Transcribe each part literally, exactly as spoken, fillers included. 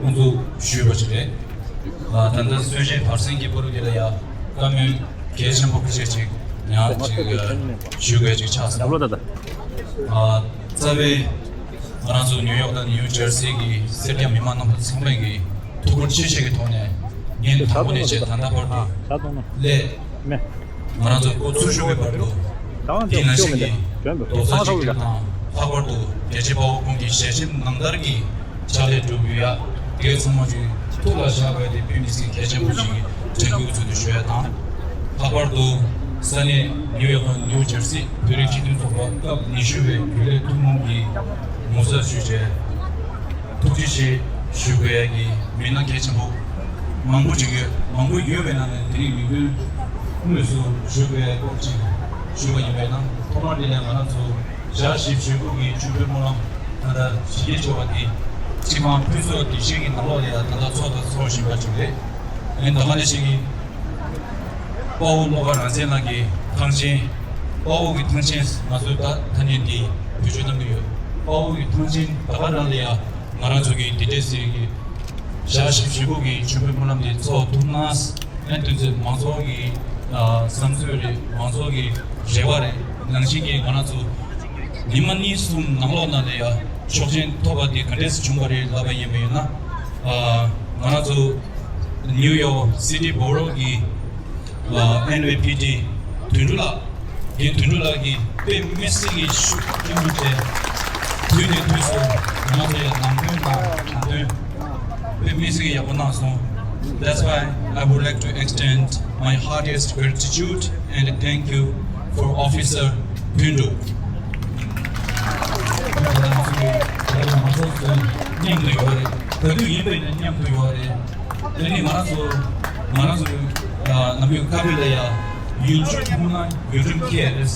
དབུ་འཛུགས་ཞུས་པ་ཞིག་རེད། ཨ། ད་ལྟ་གསོལ་ཇའི་བར་གསེང་གི་པོ་རུ་འདི་ལ་ཡ་བཀའ་མོལ་གལ་ཆེན་པོ་ཁ་ཤས་ཅིག་ཡང་ཅིག་ཞུ་དགོས་ཅིག་ཆགས་སོང་། ཨ། རྩ་བའི་ང་རང་ཚོ་ནིའུ་ཡོག་དང་ནིའུ་ཇར་སི་གི་སེར་སྐྱ་མི་མང་རྣམ་པ་ཚང་མས་ཀྱི་ཐུགས་ཁུར་ཆེ་བཞེས་ཀྱི་ཐོག་ནས་ཉིན་དང་པོ་ནས་བྱས་ད་ལྟ་བར་དུ་སླད། ང་རང་ཚོ་འགོ་ཚུགས་ཞུ་བའི་བར་དུ་འདི་ནང་བཞིན་གྱི་རྡོག་རྩ་གཅིག་སྒྲིལ་དང་། ལྷག་པར་དུ་རྒྱལ་གཅེས་དཔའ་བོ་ཁོང་གི་ཞལ་ཆེམས་ནང་ལྟར་གྱི་ཕྱག་ལས་སྒྲུབ་ཡ། དེ་ཚང་མ་གི་ཐུགས་ལ་བཞག་པའི་དེ་དཔེ་མི་སྲིད་གལ་ཆེན་པོ་ཞིག་དྲན་སྐུལ་ཚུལ་དུ་ཞུ་ཡ་དང་། ལྷག་པར་དུ་ས་གནས་ནིའུ་ཡོག་དང་ནིའུ་ཇར་སི་བོད་རིགས་སྤྱི་མཐུན་ཚོགས་པ་སྐབས་ཉི་ཤུ་བའི་རྒྱུན་ལས་ཐུན་མོང་གི་ངོ་མཚར་ཞུས་བྱས། ཐུགས་རྗེ་ཆེ་ཞུ་དགོས་ཡ་གི་མི་སྣ་གལ་ཆེན་པོ་མང་པོ་ཅིག་ཡོད། མང་པོ་ཡོད་པའི་ནང་ནས་དེ་རིང་མི་འདུན་དངོས་སུ་ཞུ་དགོས་ཡ་སྐོར་ཅིག་ཞུ་བ་ཡིན་པས་ན། ཐོག་མར་དེ་ནས་ང་རང་ཚོ་ཞག་བཞི་བཞི་དགུ་གི་མཆོད་འབུལ་སྨོན་ལམ་ད་ལྟ་ཞི་རྒྱས་ཆོ་ག་འདི་སྤྱི་ཁང་ཕུན་ཚོགས་བདེ་ཆེན་གྱི་ནང་ལོགས་ལ་ཡང་ད་ལྟ་ཚོགས་དང་ཚོགས་བཞིན་པ་ཅིག་རེད། ཨ་ནི་ད་ག་ནང་བཞིན་གྱི་དཔའ་བོ་བློ་དགའ་རང་བཙན་ལགས་ཀྱི་ཐང་ཆེན། དཔའ་བོ་གི་ཐང་ཆེན་ང་ཚོའི་ད་ཐ་སྙད་འདི་བེད་སྤྱོད་གནང་གི་ཡོད། དཔའ་བོ་གི་ཐང་ཆེན་ད་ག་རང་ལ་ཡང་ང་རང་ཚོ་གི་འདི་འདྲའི་ཟེར་གྱི་ཞག་བཞི་བཞི་དགུ་གི་མཆོད་འབུལ་སྨོན་ལམ་འདི་ཚོགས་ཐུབ་ན། ཨ་ནི་དུས་ཚོད་མང་ཚོགས་ཀྱི་ཨ་བསམ་ཚུལ་རེད། མང་ཚོགས་ཀྱི་རེ་བ་རེད། ནང་བཞིན་གྱི་ང་རང་ཚོ་ཉི་མ་གཉིས་གསུམ་ནང་ལོགས་ནང་ལ་ཡང་ཆོག་མཆན་ཐོབ་པ་དེ་ག་འདྲས་སེ་བྱུང་བ་རེད་ལབ་པ་ཡིན་པ་ཡིན་ན། ཨ་ང་རང་ཚོ་ནིའུ་ཡོག་སི་ཊི་བྷོ་རོ་གི་ཨ་ཨེན་ཝི་པི་ཊི་དོན་གྲུབ་ལགས། རྒན་དོན་གྲུབ་ལགས་ཀྱིས་དཔེ་མི་སྲིད་ཀྱི་ཤུགས་རྐྱེན་བྱས། དུས་ནས་དུས་སུ་ང་ཚོ་ཡང་ནང་དོན་དང་ནང་དོན་དཔེ་མི་སྲིད་ཀྱི་ཡག་པོ་གནང་སོང་། That's why I would like to extend my heartiest gratitude and thank you for Officer དོན་གྲུབ། མཉམ་དུ་ཡོད་རེད། ག་དུས་ཡིན་པའི་ནས་མཉམ་དུ་ཡོད་རེད། དེ་ནི་ང་རང་ཚོ་ང་རང་ཚོ་ནམ་རྒྱུན་ཁ་ཕྱོགས་ལ་ཡ་ཡུལ་ཆུ་འཐུང་ན་ཡུལ་ཁྲིམས་ཁེལ་རེད།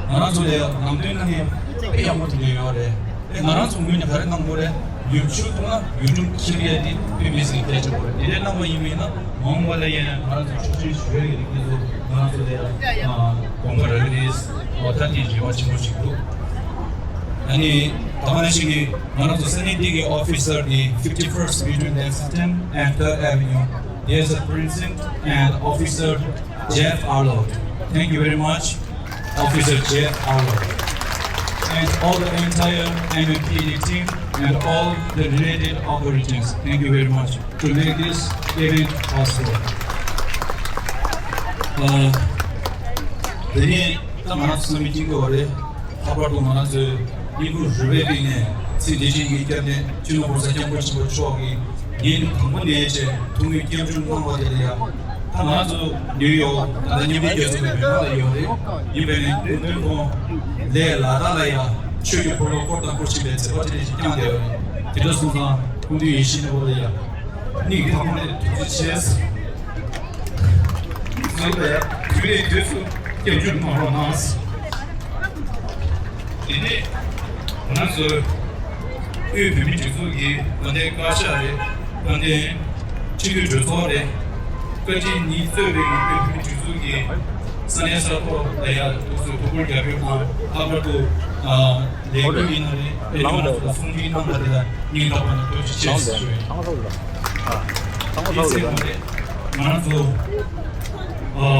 ང་རང་ཚོ་ལ་ཡ་ནང་དོན་གནང་མཁན་དཔེ་ཡག་པོ་དེ་འདྲ་ཡོད་རེད། ཨེ་ང་རང་ཚོ་ངོས་ནས་ག་རེ་གནང་དགོས་རེད། ཡུལ་ཆུ་འཐུང་ན་ཡུལ་ཁྲིམས་ཁེལ་ཡ་དེ་དཔེ་མི་སྲིད་གལ་ཆེན་པོ་རེད། དེ་འདྲ་གནང་བ་ཡིན་པ་ཡིན་ན་མ་འོངས་པ་ལ་ཡ་ང་རང་ཚོ་ཆོག་མཆན་ཞུ་ཡ་གི་རིགས་དེ་ཚོ་ང་རང་ཚོ་ལ་ཡ་དགོངས་པ་རག་གི་རེད། འོ་ད་དེ་རེ་བ་ཆེན་པོ་ཞིག་འདུག་ཨ་ནི་ད་ག་ནང་བཞིན་གྱི་ང་རང་ཚོ་ས་གནས་འདི་གི་officer གི་fifty-first Mutual Assistance and Third Avenue, there's a precinct and Officer Jeff Arlott. Thank you very much, Officer Jeff Arlott, and all the entire M M P D team and all the related authorities. Thank you very much to make this event possible. ཨ། དེ་ནས་ད་ང་རང་ཚོ་མི་ཐིང་གི་འོ་རེད། ལྷག་པར་དུ་ང་རང་ཚོའི་སྙིང་ཁུང་རུས་པའི་གཏིང་ནས་ཚེ་འདི་ཕྱི་གཉིས་སྐྱབས་གནས་སྤྱི་ནོར་༸གོང་ས་༸སྐྱབས་མགོན་ཆེན་པོ་མཆོག་གིས་ཉིན་དང་པོ་ནས་བྱས་ཐུགས་མོས་སྐྱབས་འཇུག་གནང་བ་དེ་ལ་ཡང་། ད་ང་ཚོ་ནིའུ་ཡོག་ད་ལྟ་མཉམ་འབྲེལ་རྒྱལ་ཚོགས་ཀྱི་མི་མང་ལ་ཡོད་རེད། ཡིན་པས་ནས་སྐུ་མདུན་ཁོང་ལས་ལ་དྭགས་ལ་ཡང་ཆོས་ཀྱི་འཁོར་ལོ་བསྐོར་དང་བསྐོར་བཞིན་པའི་མཛད་པ་དེ་འདྲ་ཞིག་བསྐྱངས་བསྡད་ཡོད་རེད། དེ་འདྲ་སོང་ཙང་སྐུ་མདུན་ཡིད་བཞིན་ནོར་བུ་ལ་ཡང་སྙིང་ཐག་པ་ནས་ཐུགས་རྗེ་ཆེ། ཚོགས་པའི་དུས་ནས་དུས་སུ་སྐྱབས་འཇུག་གནང་རོགས་གནང་། དེ་ནས་ང་ཚོ་དབུས་བོད་མིའི་སྒྲིག་འཛུགས་ཀྱི་དགའ་ལྡན་བཀའ་ཤག་རེད། དགའ་ལྡན་སྤྱི་འཐུས་གྲོས་ཚོགས་རེད། བཀའ་དྲིན་གཉིས་གཙོས་པའི་དབུས་བོད་མིའི་སྒྲིག་འཛུགས་ཀྱི་ས་གནས་ས་ཐོག་ལ་ཡ་ཐུགས་སུ་ཐུགས་ཁུར་རྒྱབ་ཡོད་དང་། ལྷག་པར་དུ་ལས་འགུལ་ཡིན་ན་རེད། དེ་ནས་ང་ཚོ་ལ་གསུང་འཕྲིན་གནང་བ་དེ་ལ་སྙིང་ཐག་པ་ནས་ཐུགས་རྗེ་ཆེ་ཞུ་ཡོད། ཨ། ཚང་མ་ཚང་མ་ཚང་མ་ཚང་མ། ང་རང་ཚོ་ཨ་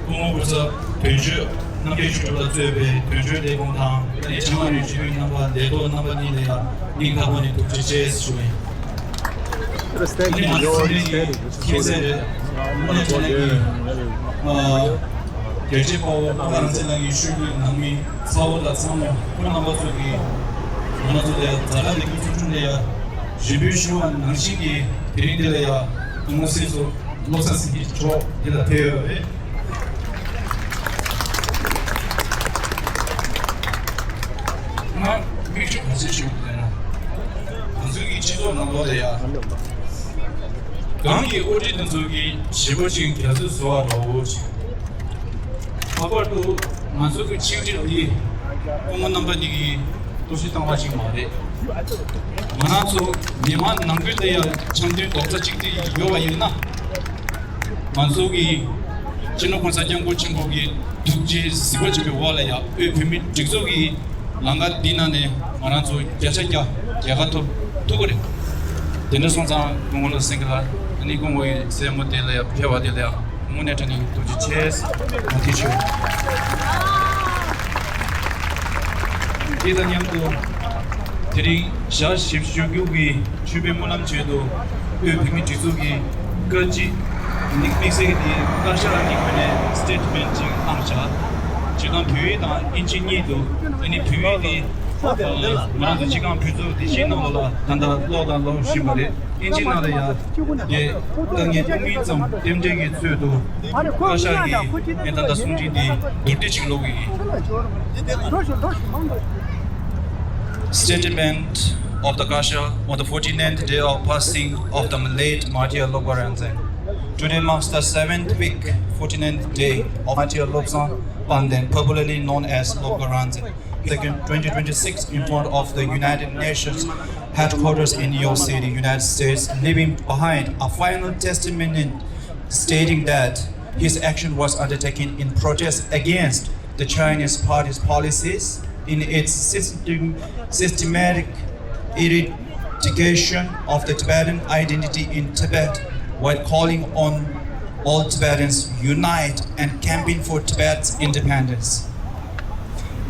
སྐུ་ངོ་གུང་ཚབ་དོན་གཅོད་རྣམ་རྒྱལ་ཆོས་གྲུབ་ལགས་གཙོས་པའི་དོན་གཅོད་ལས་ཁུངས་དང་། ཨ་ནི་ཕྱི་དམངས་རིགས་སྤྱི་འཐུས་རྣམ་པ་ལས་ཐོག་རྣམ་པ་གཉིས་ལ་ཡང་སྙིང་ཐག་པ་ནས་ཐུགས་རྗེ་ཆེ་ཞུ་ཡིན། ཨ་ནི་ང་ཚོ་ཚང་མས་མཁྱེན་གསལ་རེད། ཨ་ནི་ཁྱེད་རང་གིས་ཨ་རྒྱལ་གཅེས་དཔའ་བོ་བློ་དགའ་རང་བཙན་ལགས་ཀྱི་ཤུལ་བུའི་ནང་མི་ཚ་བོ་དང་ཚ་མོ་ཁོང་རྣམ་པ་ཚོ་གིས་ང་ཚོ་ལ་ཛ་དྲག་ལས་འགུལ་ཚོགས་ཆུང་ལ་ཡ་རེ་འབོད་ཞུ་བ་ནང་བཞིན་གྱི་དེ་རིང་འདི་ལ་ཡ་སྐུ་ངོ་སྲིད་ཟུར་བློ་བཟང་སེང་གེ་མཆོག་འདི་ལ་ཕེབས་ཡོད་རེད། ང་མིག་ཆུ་ག་ཚོད་ཤོར་འདུག་ཟེར་ན། ང་ཚོའི་གི་སྤྱི་ཚོགས་ནང་ལོགས་ལ་ཡ་གང་གི་དབུ་ཁྲིད་དེ་ཚོ་གི་བྱེད་པོ་ཅིག་རྒྱ་མཚོའི་ཟུར་བ་འདྲ་བོ་ཅིག་ལྷག་པར་དུ་ང་ཚོ་གི་ཆིག་སྒྲིལ་འདི་སྐུ་ངོ་རྣམ་པ་གཉིས་ཀྱིས་གཏོར་བཤིག་བཏང་བ་ཞིག་མ་རེད། ང་རང་ཚོ་མི་མང་ནང་ཁུལ་དུ་ཡང་འཆམ་མཐུན་རྡོག་རྩ་གཅིག་སྒྲིལ་ཡོད་པ་ཡིན་ན། ང་ཚོ་གི་སྤྱི་ནོར་༸གོང་ས་༸སྐྱབས་མགོན་ཆེན་པོ་གི་ཐུགས་རྗེ་གཟིགས་པ་བྱིན་པའི་འོག་ལ་ཡང་དབུས་བོད་མིའི་སྒྲིག་འཛུགས་ཀྱི་ལམ་ཁ་འདི་ནང་ནས་ང་རང་ཚོ་བརྒྱ་ཆ་བརྒྱ་རྒྱལ་ཁ་ཐོབ་ཐུབ་ཀྱི་རེད། དེ་འདྲ་སོང་ཙང་སྐུ་ངོ་བློ་སེང་གེ་ལགས། ཨ་ནི་སྐུ་ངོ་ཡི་སྲས་མོ་དེ་ལ་ཡང་ཕེབས་པ་དེ་ལ་ཡང་དངོས་གནས་དྲང་གནས་ཐུགས་རྗེ་ཆེ། མ་ཐུགས་ཆེ། དེ་དང་མཉམ་དུ་དེ་རིང་ཞག་བཞི་བཅུ་གྱ་དགུ་གི་ཆོས་པའི་སྨོན་ལམ་ཆེད་དུ་དབུས་བོད་མིའི་སྒྲིག་འཛུགས་ཀྱི་བཀའ་སྤྱི་དམིགས་བསལ་གྱི་དེ་བཀའ་ཤག་གི་ངོས་ནས་སི་ཊེ་ཊི་མེན་ཊི་ཅིག་བཏང་བཞག་སྤྱིར་བཏང་བོད་ཡིག་དང་དབྱིན་ཇི་གཉིས་འདུག་ཨ་ནི་བོད་ཡིག་དེ་ང་རང་ཚོ་སྤྱི་ཁང་ཕུན་ཚོགས་བདེ་སྐྱིད་ནང་ལོགས་ལ་ད་ལྟ་ཀློག་དང་ཀློག་བཞིན་པ་རེད། དབྱིན་ཇི་ནང་ལ་ཡང་དེ་དཀའ་ངལ་དབུ་མིན་ཙམ་རྟེན་འབྲེལ་གྱི་ཚུལ་དུ་བཀའ་ཤག་གིས་ངས་ད་ལྟ་གསུང་ཆོས་འདི་བསྡུར་ཏེ་ཅིག་ཀློག་གི་ཡིན། Statement of the Kasha on the forty-ninth day of passing of the late martyr Lobgar Ranzen. Today marks the seventh week, forty-ninth day of martyr Lobsang Panden, popularly known as Lobgar Ranzen. Second, twenty twenty-six, in front of the United Nations headquarters in New York City, United States, leaving behind a final testimony stating that his action was undertaken in protest against the Chinese party's policies in its system, systematic eradication of the Tibetan identity in Tibet, while calling on all Tibetans unite and campaign for Tibet's independence.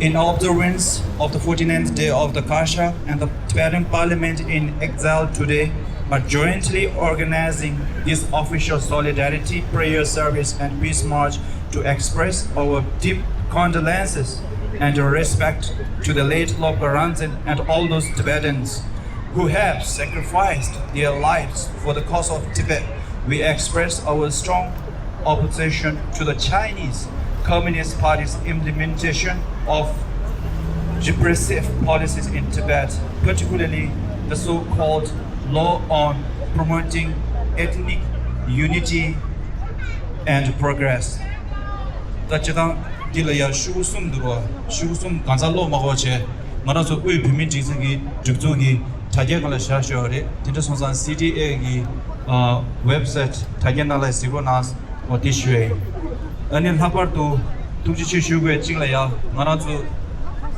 In observance of the forty-ninth day of the Kasha and the Tibetan Parliament in exile today are jointly organizing this official solidarity prayer service and peace march to express our deep condolences and respect to the late Lobgar Ranzen and all those Tibetans who have sacrificed their lives for the cause of Tibet. We express our strong opposition to the Chinese Communist Party's implementation of repressive policies in Tibet, particularly the so-called law on promoting ethnic unity and progress. ད་སྤྱིར་བཏང་འདི་ལ་ཡང་ཤོག་གུ་གསུམ་འདུག་བ། ཤོག་གུ་གསུམ་གང་ཚང་ཀློག་མ་དགོས་བྱས། ང་རང་ཚོ་དབུས་བོད་མིའི་སྒྲིག་འཛུགས་ཀྱི་སྒྲིག་འཛུགས་ཀྱི་དྲ་རྒྱའི་སྒང་ལ་བཞག་ཞོར་རེད། དེ་འདྲ་སོང་ཙང་སི་ཊི་ཨེ་གི་ཨ་ཝེབ་སའིཊ་དྲ་རྒྱའི་ནང་ལ་གཟིགས་རོགས་གནང་། འོ་དེ་ཞུ་ཡ་ཡིན། ཨ་ནི་ལྷག་པར་དུ་ཐུགས་རྗེ་ཆེ་ཞུ་དགོས་གཅིག་ལ་ཡ། ང་རང་ཚོ་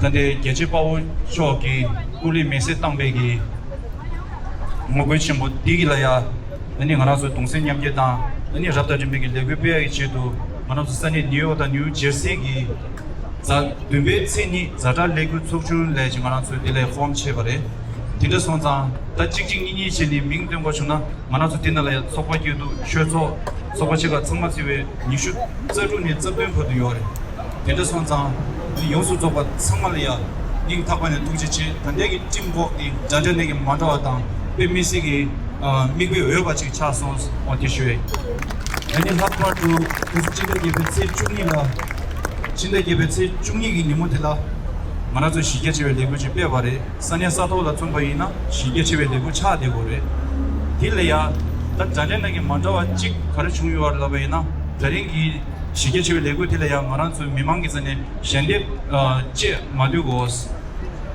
ད་ལྟའི་རྒྱལ་གཅེས་དཔའ་བོ་མཆོག་གིས་སྐུ་ལུས་མེ་སྲེག་བཏང་པའི་གི་ངོ་རྒོལ་ཆེན་པོ་འདི་གི་ལ་ཡ། ཨ་ནི་ང་རང་ཚོ་གདུང་སེམས་མཉམ་སྐྱེད་དང་ཨ་ནི་རབ་དང་རིམ་པའི་གི་ལས་འགུལ་སྤེལ་ཡ་གི་ཆེད་དུ། ང་རང་ཚོ་ས་གནས་ནིའུ་ཡོག་དང་ནིའུ་ཇར་སི་གི་གཟའ་བདུན་པའི་ཚེས་གཉིས་ཛ་དྲག་ལས་འགུལ་ཚོགས་ཆུང་ལས་ཀྱི་ང་རང་ཚོ་འདི་ལ་ཧྥོམ་བྱས་པ་རེད། དེ་འདྲ་སོང་ཙང་ད་གཅིག་གཅིག་གཉིས་གཉིས་བྱས་ནས་མིང་བཏོན་དགོས་བྱུང་ན། ང་རང་ཚོ་འདི་ནང་ལ་ཡང་ཚོགས་པ་བརྒྱུད་དུ་ཆོས་ཚོགས་ཚོགས་པ་ཆེ་ཁག་ཚང་མ་བརྩིས་པའི་ཉི་ཤུ་རྩ་དྲུག་ནས་རྩ་བདུན་བར་དུ་ཡོད་རེད། དེ་འདྲ་སོང་ཙང་ཡོངས་སུ་རྫོགས་པ་ཚང་མ་ལ་ཡང་སྙིང་ཐག་པ་ནས་ཐུགས་རྗེ་ཆེ། ད་ལྟའི་གི་ཊིམ་ཝོག་འདི་འདྲ་འདྲ་ནས་གི་མ་འདྲ་བ་དང་དཔེ་མི་སྲིད་ཀྱི་མིག་དཔེ་འོས་པ་ཅིག་ཆགས་སོང་། འོ་དེ་ཞུ་ཡས། ཨ་ནི་ལྷག་པར་དུ་ཕྱི་ཟླ་བརྒྱད་པའི་ཚེས་བཅུ་གཉིས་ལ། ཕྱི་ཟླ་བརྒྱད་པའི་ཚེས་བཅུ་གཉིས་ཀྱི་ཉིན་མོ་དེ་ལ་ང་རང་ཚོ་གཞི་རྒྱ་ཆེ་བའི་ལས་འགུལ་ཅིག་སྤེལ་བ་རེད། ས་གནས་ས་ཐོག་ལ་མཚོན་པ་ཡིན་ན་གཞི་རྒྱ་ཆེ་བའི་ལས་འགུལ་ཆགས་བསྡད་ཡོད་རེད། དེ་ལ་ཡ་ད་ད་ལན་ནང་གི་མ་འདྲ་བ་གཅིག་ག་རེ་བྱུང་ཡོད་རེད་ལབ་པ་ཡིན་ན། ད་རིང་གི་གཞི་རྒྱ་ཆེ་བའི་ལས་འགུལ་དེ་ལ་ཡ་ང་རང་ཚོའི་མི་མང་གི་རྩ་ནས་ཞལ་འདེབས་ཨ་བཅས་མ་བསྡུས་གོ།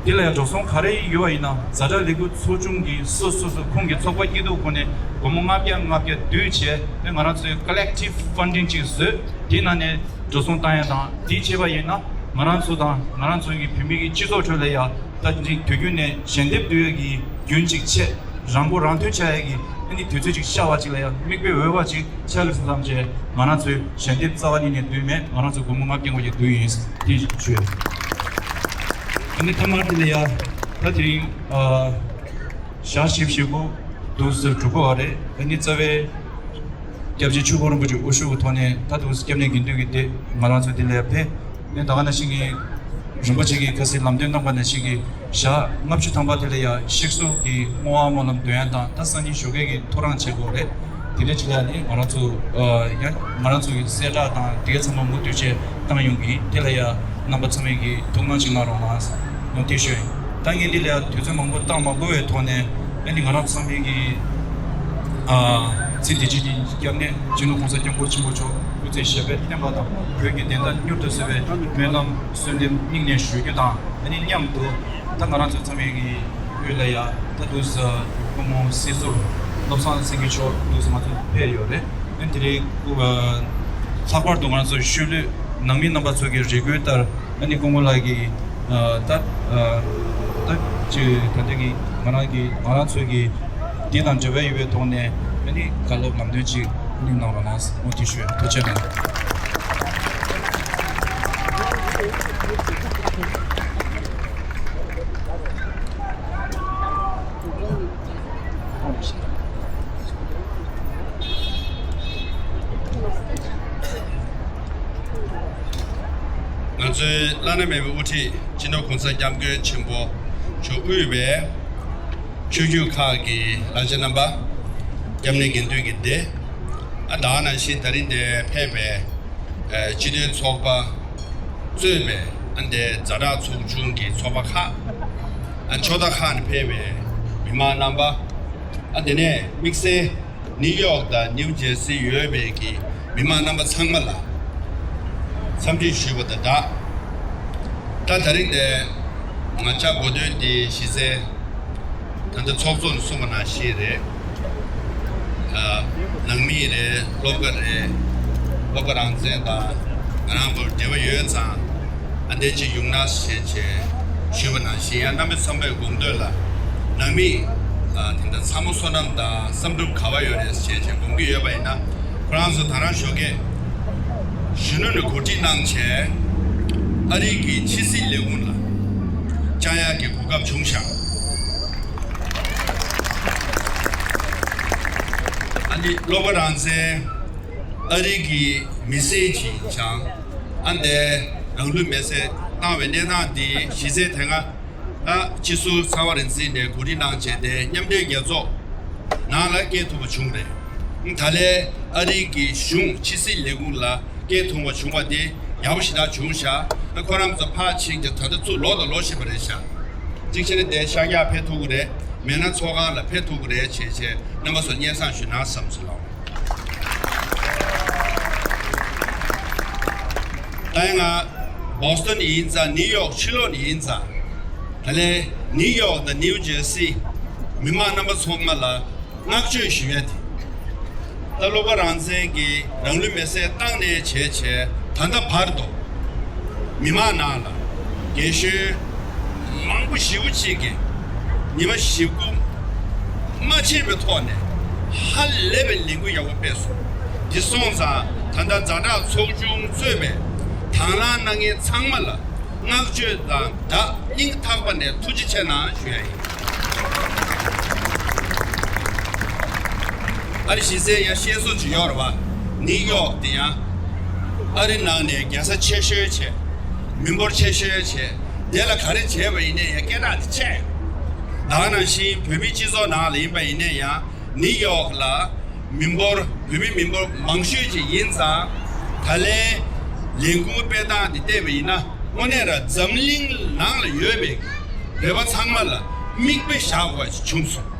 དེ་ལ་ཡང་འགྲོ་སོང་ག་རེ་ཡོད་པ་ཡིན་ན། ཛ་དྲག་ལས་འགུལ་ཚོགས་ཆུང་གིས་སོ་སོ་སོ་ཁོང་གི་ཚོགས་པ་སྐྱིད་སྡུག་སྒོ་ནས་སྒོར་མོ་ལྔ་བརྒྱ་ལྔ་བརྒྱ་བསྡུས་བྱས་ནས་ང་རང་ཚོའི་ཀོ་ལེག་ཊིབ་ཕན་ཌིང་ཅིག་བཟོས། དེའི་ནང་ནས་འགྲོ་སོང་བཏང་ཡ་དང་། དེ་བྱས་པ་ཡིན་ན་ང་རང་ཚོ་དང་ང་རང་ཚོ་གི་བོད་མི་གི་སྤྱི་ཚོགས་ཁྲོད་ལ་ཡ་ད་དེ་རིང་དུས་རྒྱུན་ནས་ཞལ་འདེབས་བསྡུ་ཡ་གི་རྒྱུན་ཅིག་ཆད། རང་མགོ་རང་ཐོན་བྱ་ཡ་གི་ཨ་ནི་དུས་ཚོད་ཅིག་ཤར་བ་ཅིག་ལ་ཡ་མིག་དཔེ་འོས་པ་ཅིག་ཆགས་ཀྱི་སོང་བསམ་བྱས། ང་རང་ཚོའི་ཞལ་འདེབས་རྩ་བ་ཉིད་ནས་བསྡུས་མེད། ང་རང་ཚོ་སྒོར་མོ་ལྔ་བརྒྱ་ལྔ་བརྒྱ་བསྡུས་ཡིན། དེ་ཞུ། ཨ་ནི་མཐའ་མར་དེ་ལ་ཡ་ད་དེ་རིང་ཨ་ཞག་བཞི་བཅུ་ཞེ་དགུ་འདུག་ཟེར་གྲུབ་པ་རེད། ཨ་ནི་རྩ་བའི་སྐྱབས་རྗེ་ཆོས་ཕུན་རིན་པོ་ཆེ་དབུ་བཞུགས་ཀྱི་ཐོག་ནས་ད་དུང་སྐྱབས་གནས་དགེ་འདུན་གྱི་སྡེ་ང་རང་ཚོ་དེ་ལ་ཡ་ཕེབས། ཨ་ནི་ད་ག་ནང་བཞིན་གྱི་རིན་པོ་ཆེ་གིས་ཁ་སང་ལམ་སྟོན་གནང་པ་ནང་བཞིན་གྱི་ཞག་ལྔ་བཅུ་ཐམ་པ་དེ་ལ་ཡ་གཤེགས་གསོལ་གྱི་བསྔོ་བ་སྨོན་ལམ་འདོན་ཡ་དང་། ད་སང་ཉིན་ཞོགས་ཀས་ཀྱི་ཐོ་རངས་བྱེད་དགོས་རེད། དེ་འདྲ་ཅིག་ལ་ནི་ང་རང་ཚོ་ཨ་ཡང་ང་རང་ཚོ་གི་གསལ་བསྒྲགས་དང་དེ་ག་ཚང་མ་མུ་མཐུད་བྱས་བཏང་ཡོང་གི། དེ་ལ་ཡ་རྣམ་པ་ཚང་མས་ཀྱི་ཐུགས་སྣང་ཅིག་གནང་རོགས་གནང་། ཡང་དེ་ཞུ་ཡིན། ད་ངས་འདི་ལ་ཡ་དུས་ཚོད་མང་པོ་བཏང་མ་དགོས་པའི་ཐོག་ནས། ཨ་ནི་ང་རང་ཚང་མས་ཀྱི་ཨ་ཚེ་འདི་ཕྱི་གཉིས་ཀྱི་སྐྱབས་གནས་སྤྱི་ནོར་༸གོང་ས་༸སྐྱབས་མགོན་ཆེན་པོ་མཆོག་སྐུ་ཚེ་ཞབས་པད་བརྟན་པ་དང་། བོད་ཀྱི་བདེན་མཐའ་མྱུར་དུ་གསལ་བའི་སྨོན་ལམ་གསོལ་འདེབས་སྙིང་ནས་ཞུ་རྒྱུ་དང་། ཨ་ནི་མཉམ་དུ་ད་ང་རང་ཚོ་ཚང་མས་ཀྱི་འོས་ལ་ཡ་ད་དུས་སྐུ་ངོ་སྲིད་ཟུར་བློ་བཟང་སེང་གེ་མཆོག་དུས་ང་ཚོ་ཕེབས་ཡོད་རེད། ཨ་ནི་དེ་རིང་སྐུ་ལྷག་པར་དུ་ང་རང་ཚོ་ཤུལ་ལུས་ནང་མི་རྣམ་པ་ཚོ་གི་རེ་སྐུལ་ལྟར། ཨ་ནི་སྐུ་ངོ་ལགས་ཀྱིས་ཨ་ད་ཨ་ད་ཅི་ད་ལྟ་གི་ང་རང་གི་ང་རང་ཚོ་གི་ འདི་དང་འབྲེལ་བ་ཡོད་པའི་ཐོག་ནས་ཨ་ནི་བཀའ་སློབ་ལམ་སྟོན་ཅིག་ཨ་ནི་གནང་རོགས་གནང་། འོ་དེ་ཞུ། ཐུགས་རྗེ་གནང་། ང་ཚོའི་བླ་ན་མེད་པའི་དབུ་ཁྲིད་སྤྱི་ནོར་གོང་ས་སྐྱབས་མགོན་ཆེན་པོ་མཆོག་དབུས་པའི་ཆོས་བརྒྱུད་ཁག་གི་བླ་ཆེན་རྣམ་པ། སྐྱབས་གནས་དགེ་འདུན་གྱི་སྡེ། ཨ་ད་ག་ནང་བཞིན་ད་རིང་འདིར་ཕེབས་པའི་ཨ་སྤྱི་མཐུན་ཚོགས་པ་གཙོས་པའི་ཨ་འདིའི་ཛ་དྲག་ཚོགས་ཆུང་གི་ཚོགས་པ་ཁག་ཨ་ཕྱོགས་མཐའ་ཁག་ནས་ཕེབས་པའི་མི་མང་རྣམ་པ། ཨ་དེ་ནས་དམིགས་བསལ་ནིའུ་ཡོག་དང་ནིའུ་ཇེར་སི་ཡོད་པའི་གི་མི་མང་རྣམ་པ་ཚང་མ་ལ་འཚམས་འདྲི་ཞུས་པ་དང་སྦྲགས། ད་ད་རིང་འདིར་ང་བཅར་དགོས་དོན་འདི་གཞི་རྩའི་ད་ལྟ་ཚོགས་གཙོ་ནས་གསུངས་པ་ནང་བཞིན་རེད། ཨ་ནང་མི་རེད། སློབ་གྲྭ་རེད། སློབ་གྲྭ་རང་བཙན་དང་ང་རང་བར་འབྲེལ་བ་ཡོད་ཙང་ཨ་འདི་ཅིག་ཡོང་ན་ཞེས་བྱས་ཞུས་པ་ནང་བཞིན། ཡང་རྣམ་པ་ཚང་མས་དགོངས་དོན་ལ་ནང་མི་ཨ་དེ་འདྲ་ཚ་མོ་བསོད་ནམས་དང་བསམ་གྲུབ་ག་པར་ཡོད་རེད་ཞེས་བྱས་དགོངས་ཀྱི་ཡོད་པ་ཡིན་ན། ཁོ་རང་ཚོ་ད་རང་ཞོགས་ཀས་གཞོན་ནུ་ནས་གོ་སྒྲིག་གནང་བྱས་ཨ་རི་གི་ཕྱི་སྲིད་ལས་ཁུངས་ལ་བཅར་ཡག་གི་གོ་སྐབས་བྱུང་ཤག་ཨ་ནི་སློབ་གྲྭ་རང་བཙན་ཨ་རི་གི་མི་སེར་ཅིག་ཡིན་ཙང་ཨ་འདིར་རང་ལུས་མེར་སྲེག་བཏང་བའི་གནས་སྟངས་འདི་གཞི་རྩའི་དེ་སྔ་ཨ་སྤྱི་ཟུར་ཚངས་པ་རིག་འཛིན་ནས་གོ་སྒྲིག་གནང་བྱས་ཏེ་མཉམ་འབྲེལ་རྒྱལ་ཚོགས་ནང་ལ་སྐྱེལ་ཐུབ་པ་བྱུང་རེད། ད་ལན་ཨ་རི་གི་གཞུང་ཕྱི་སྲིད་ལས་ཁུངས་ལ་སྐྱེལ་ཐུབ་པ་བྱུང་བ་དེ་ཡག་པོ་ཞེ་དྲག་བྱུང་ཤག་ཨ་ཁོ་རང་ཚོ་ཕར་ཕྱིན་གྱི་ད་ལྟ་ཚུར་ལོག་དང་ལོག་བཞིན་པ་རེད་ཤག་གཅིག་བྱས་ན་དེ་ཤར་རྒྱག་ཕེབས་ཐུབ་ཀྱི་རེད། མེད་ན་ཚོགས་ཁང་ལ་ཕེབས་ཐུབ་ཀྱི་རེད་བྱས་བྱས་རྣམ་པ་ཚོར་སྙན་སེང་ཞུ་ན་བསམ་སོང་ལགས། ད་ཡང་ང་བོ་སི་ཊོན་ནས་ཡིན་ཙང་ནིའུ་ཡོག་ཕྱི་ལོགས་ནས་ཡིན་ཙང་ད་ལན་ནིའུ་ཡོག་དང་ནིའུ་ཇེར་སི་མི་མང་རྣམ་པ་ཚང་མ་ལ་བསྔགས་བརྗོད་ཞུ་ཡ་དེ། ད་སློབ་གྲྭ་རང་བཙན་གྱིས་རང་ལུས་མེར་སྲེག་བཏང་ནས་བྱས་བྱས་ད་ལྟ་བར་དུ་མི་མང་ནང་ལ་རྒན་གཞོན་མང་པོ་ཞེ་པོ་ཅིག་གིས་ཉི་མ་ཞེ་དགུ་མ་ཕྱིན་པའི་ཐོག་ནས་ཧ་ལས་པའི་ལས་འགུལ་ཡག་པོ་སྤེལ་སོང་། འདི་སོང་ཙང་ད་ལྟ་ཛ་དྲག་ཚོགས་ཆུང་གཙོས་པའི་དང་བླངས་གནང་མཁན་ཚང་མ་ལ་བསྔགས་བརྗོད་དང་སྦྲགས་སྙིང་ཐག་པ་ནས་ཐུགས་རྗེ་ཆེ་གནང་ཞུ་ཡ་ཡིན། ཨ་རི་གཞི་རྩའི་ཡང་བཤད་སྲོལ་ཅིག་ཡོད་རེད་བ། ནིའུ་ཡོག་དེ་ཡང་ཨ་རི་ནང་ནས་རྒྱལ་ས་ཆེ་ཤོས་བྱས། མི་འབོར་ཆེ་ཤོས་བྱས། དེ་ལ་ག་རེ་བྱས་པ་ཡིན་ནའི་ཡང་སྐད་གྲགས་དེ་ཆེ། ད་ག་ནང་བཞིན་བོད་མིའི་སྤྱི་ཚོགས་ནང་ལ་ཡིན་པ་ཡིན་ནའི་ཡང་ནིའུ་ཡོག་ལ་མི་འབོར་བོད་མི་མི་འབོར་མང་ཤོས་ཅིག་ཡིན་ཙང་། ད་ལན་ལས་འགུལ་སྤེལ་སྟངས་འདི་བལྟས་པ་ཡིན་ན་དངོས་གནས་ར་འཛམ་གླིང་ནང་ལ་ཡོད་པའི་བོད་པ་ཚང་མ་ལ་མིག་དཔེ་བཞག་དགོས་པ་ཞིག་བྱུང་སོང་།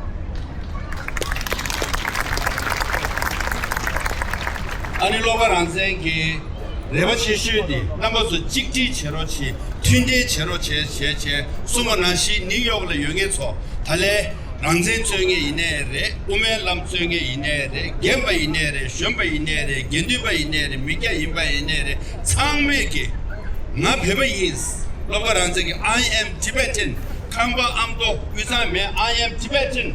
ཨ་ནི་སློབ་གྲྭ་རང་བཙན་གྱི་རེ་བ་ཆེ་ཤོས་དེ་རྣམ་པ་ཚོ་གཅིག་སྒྲིལ་བྱེད་རོགས་བྱེད། མཐུན་སྒྲིལ་བྱེད་རོགས་བྱེད་བྱེད་བྱེད་གསུངས་པ་ནང་བཞིན་ནིའུ་ཡོག་ལ་ཡོད་མཁན་ཚོ་ད་ལན་རང་བཙན་རྩོད་མཁན་ཡིན་ནའི་རེད། དབུ་མའི་ལམ་རྩོད་མཁན་ཡིན་ནའི་རེད། རྒན་པ་ཡིན་ནའི་རེད། གཞོན་པ་ཡིན་ནའི་རེད། དགེ་འདུན་པ་ཡིན་ནའི་རེད། མི་སྐྱ་ཡིན་པ་ཡིན་ནའི་རེད། ཚང་མས་ཀྱི་ང་བོད་པ་ཡིན། སློབ་གྲྭ་རང་བཙན་གྱི་I am Tibetan། ཁམས་པ་ཨ་མདོ་དབུས་གཙང་མིན། I am Tibetan།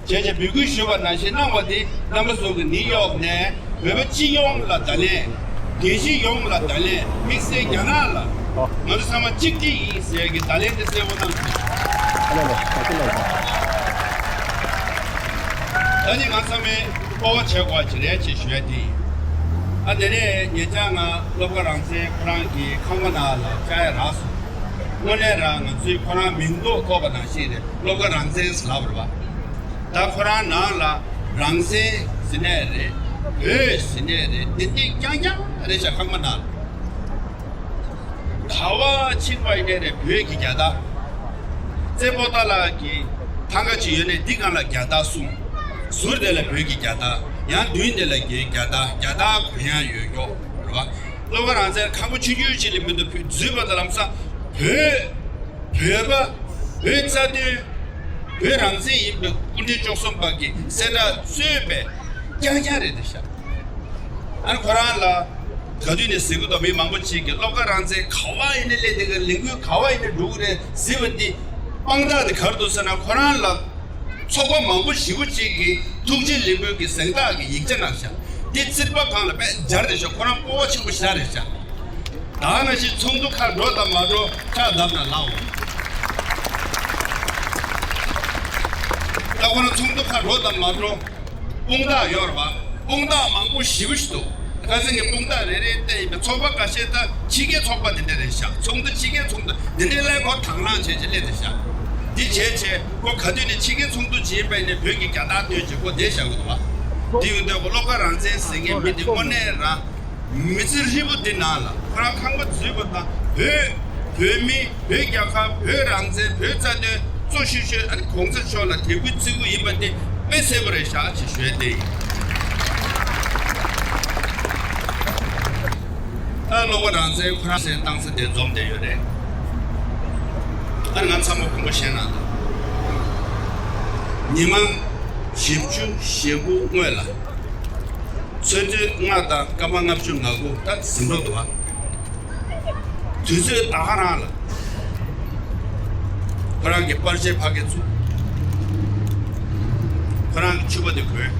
བྱས་བྱས་འབོད་སྐུལ་ཞུས་པ་ནང་བཞིན་གནང་བ་དེ་རྣམ་པ་ཚོ་གི་ནིའུ་ཡོག་ནས་བོད་པ་སྤྱི་ཡོངས་ལ་བརྡ་ལན། རྒྱལ་སྤྱི་ཡོངས་ལ་བརྡ་ལན། དམིགས་བསལ་རྒྱ་ནག་ལ་ང་ཚོ་ཚང་མ་གཅིག་སྒྲིལ་ཡིན་ཟེར་གྱི་བརྡ་ལན་དེ་གསལ་པོ་གནང་ཐུབ། ད་ནི་ང་ཚང་མས་སྤོབས་པ་བྱེད་དགོས་པ་ཅིག་རེད་ཅེས་ཞུ་ཡ་དེ་ཡིན། ཨ་དེ་ནས་ཉེ་ཆར་ང་སློབ་གྲྭ་རང་བཙན་ཁོ་རང་གི་ཁང་པ་ནང་ལ་བཅར་ཡ་རག་སོང་། དངོས་གནས་རང་ང་ཚོའི་ཁོ་རང་མིང་འདོགས་ཐོགས་པ་ནང་བཞིན་རེད། སློབ་གྲྭ་རང་བཙན་ཟེར་ལབ་པ་རེད་བ། ད་ཁོ་རང་ནང་ལ་རང་བཙན་ཟེར་ནའི་རེད། བོད་ཟེར་ནའི་རེད། དེ་འདྲ་རྐྱང་རྐྱང་རེད་ཤག་ཁང་པ་ནང་ལ། ག་པར་ཕྱིན་པ་ཡིན་ནའི་རེད། བོད་ཀྱི་རྒྱལ་དར། བཙན་པོ་ཏཱ་ལ་གི་ཐང་ག་ཅིག་ཡོད་ནའི་འདི་སྒང་ལ་རྒྱལ་དར་གསུམ། ཟུར་དེ་ལ་བོད་ཀྱི་རྒྱལ་དར། ཡང་མདུན་དེ་ལ་རྒྱའི་རྒྱལ་དར། རྒྱལ་དར་གོ་ཡང་ཡོད་ཀྱོག་རེད་བ། སློབ་གྲྭ་རང་བཙན་ཁང་པ་ཆུང་ཆུང་ཅིག་ལས་མི་འདུག་བོད་འཛུལ་བ་དང་ལམ་སང་བོད། བོད་པ། བོད་རྩ་དོན། བོད་རང་བཙན་ཡིན་པའི་སྐུ་ཕྲེང་བཅུ་གསུམ་པ་གི་གསལ་བསྒྲགས་གཙོས་པའི་རྐྱང་རྐྱང་རེད་འདུག་ཤག་ཨ་ནི་ཁོ་རང་ལ་ག་དུས་ནས་ཟེར་གི་འདུག་མི་མང་པོ་ཅིག་གིས་སློབ་གྲྭ་རང་བཙན་ག་པར་ཡིན་ནའི་སླེབས་བསྡད་གི། ལས་འགུལ་ག་པར་ཡིན་ནའི་འགྲོ་གི་རེད་ཟེར་བ་འདི་དཔང་རྟགས་དེ་ག་རེ་འདུག་ཟེར་ན། ཁོ་རང་ལ་ ཚོགས་པ་མང་པོ་ཞེ་པོ་ཅིག་གིས་ཐུགས་རྗེ་ལེགས་འབུལ་གྱི་གཟེངས་རྟགས་ཀྱི་ཡིག་ཆ་གནང་ཤག་འདི་རྩིག་པ་སྒང་ལ་དཔེ་སྦྱར་རེད་ཤག་ཁོ་རང་སྤོབས་པ་ཆེན་པོ་ཞེ་དྲག་རེད་ཤག་ད་ནང་བཞིན་ཚོགས་འདུ་ཁག་འགྲོ་དང་མ་འགྲོ་ཁྲག་བརྡབས་ན་ལགས་འོང་། ད་ཁོ་རང་ཚོགས་འདུ་ཁག་འགྲོ་དང་མ་འགྲོ། དཔུང་རྟགས་ཡོད་རེད་པ། དཔུང་རྟགས་མང་པོ་ཞེ་པོ་ཞིག་འདུག་ཁ་སང་གི་དཔུང་རྟགས་རེ་རེ་བལྟས་ཡིན་པའི་ཚོགས་པ་ཁ་ཤས་ད་ཕྱི་རྒྱལ་ཚོགས་པ་འདི་འདྲ་རེད་ཤག་ཚོགས་འདུ་ཕྱི་རྒྱལ་ཚོགས་འདུ་འདི་འདྲའི་ལས་ཁོ་དང་བླངས་བྱས་བྱས་སླེབས་བསྡད་ཤག་འདི་བྱས་བྱས་ཁོ་ག་དུས་ནས་ཕྱི་རྒྱལ་ཚོགས་འདུ་བྱེད་པ་ཡིན་ན་བོད་ཀྱི་རྒྱལ་དར་སྟོན་བྱས་ཁོ་བསྡད་བཞག་གི་འདུག་བ། འདི་ཡོད་དུས་ཁོ་བློ་དགའ་རང་བཙན་ཟེར་མཁན་མི་འདི་དངོས་གནས་རང་མི་ཚེ་ཧྲིལ་པོ་འདི་ནང་ལ་ཁོ་རང་ཁང་པ་འཛུལ་བ་དང་བོད་བོད་མི། བོད་རྒྱལ་ཁབ། བོད་རང་བཙན། བོད་རྩ་དོན་གཙོ་ཤོས་ཤོས་ཨ་ནི་གོང་ས་མཆོག་ལ་དད་གུས་བརྩི་གུས་ཡིན་པ་དེ་དཔེ་གསལ་པོ་རེད་ཤག་ཅེས་ཞུ་ཡ་དེ་ཡིན། ཨ་བློ་དགའ་རང་བཙན་ཁོ་རང་སེམས་བཏང་ས་དེ་འཛོམས་བསྡད་ཡོད་རེད། ཨ་ནི་ང་ཚང་མ་དགོངས་པ་བཞེས་གནང་དང་། ཉི་མ་བཞི་བཅུ་ཞེ་དགུ་སྔོན་ལ། ཚོད་ལྟའི་ལྔ་དང་སྐར་མ་ལྔ་བཅུ་ང་དགུ་ད་ཟིན་འགྲོ་འདུག་ཨ། དུས་ཚོད་ད་ག་རང་ལ། ཁོ་རང་གི་པར་ཆས་ཕ་གིར་བཙུགས། ཁོ་རང་གི་ཕྱུ་པ་དེ་གོན།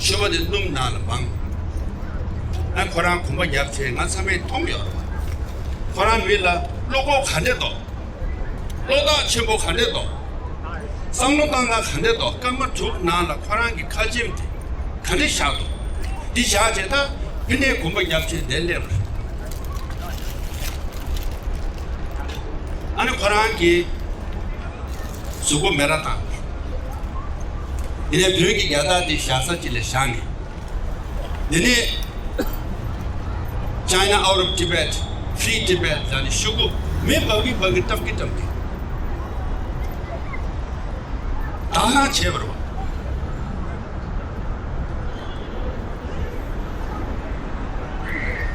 ཕྱུ་པ་དེ་སྣུམ་ནང་ལ་སྦངས། ཨ་ཁོ་རང་གོམ་པ་རྒྱབ་བྱས་ང་ཚང་མས་མཐོང་ཡོད་རེད་པ། ཁོ་རང་མི་ལ་བློ་ཁོག་ག་འདྲས་འདུག་བློ་ཐག་ཆེན་པོ་ག་འདྲས་འདུག་བསམ་བློ་བཏང་སྟངས་ག་འདྲས་འདུག་སྐར་མ་དྲུག་ནང་ལ་ཁོ་རང་གི་ཁ་ཆེམས་དེ་ག་འདྲས་བཞག་འདུག་འདི་བཞག་བྱས་ད་ཕི་ནས་གོམ་པ་རྒྱབ་བྱས་བསྡད་སླེབས་རེད། ཨ་ནི་ཁོ་རང་གིས་གཟུགས་པོ་མེ་ར་བཏང་། དེ་ནས་བོད་ཀྱི་རྒྱལ་དར་དེ་བཞག་ས་གཅིག་ལ་བཞག་ནས། དེ་ནས་China out of Tibet, Free Tibet ལབ་ནས་ཤོག་གུ་མེ་འབར་གི་འབར་གི་བཀྲམ་གི་བཀྲམ་གི། དག་སྣང་བྱས་པ་རེད་པ།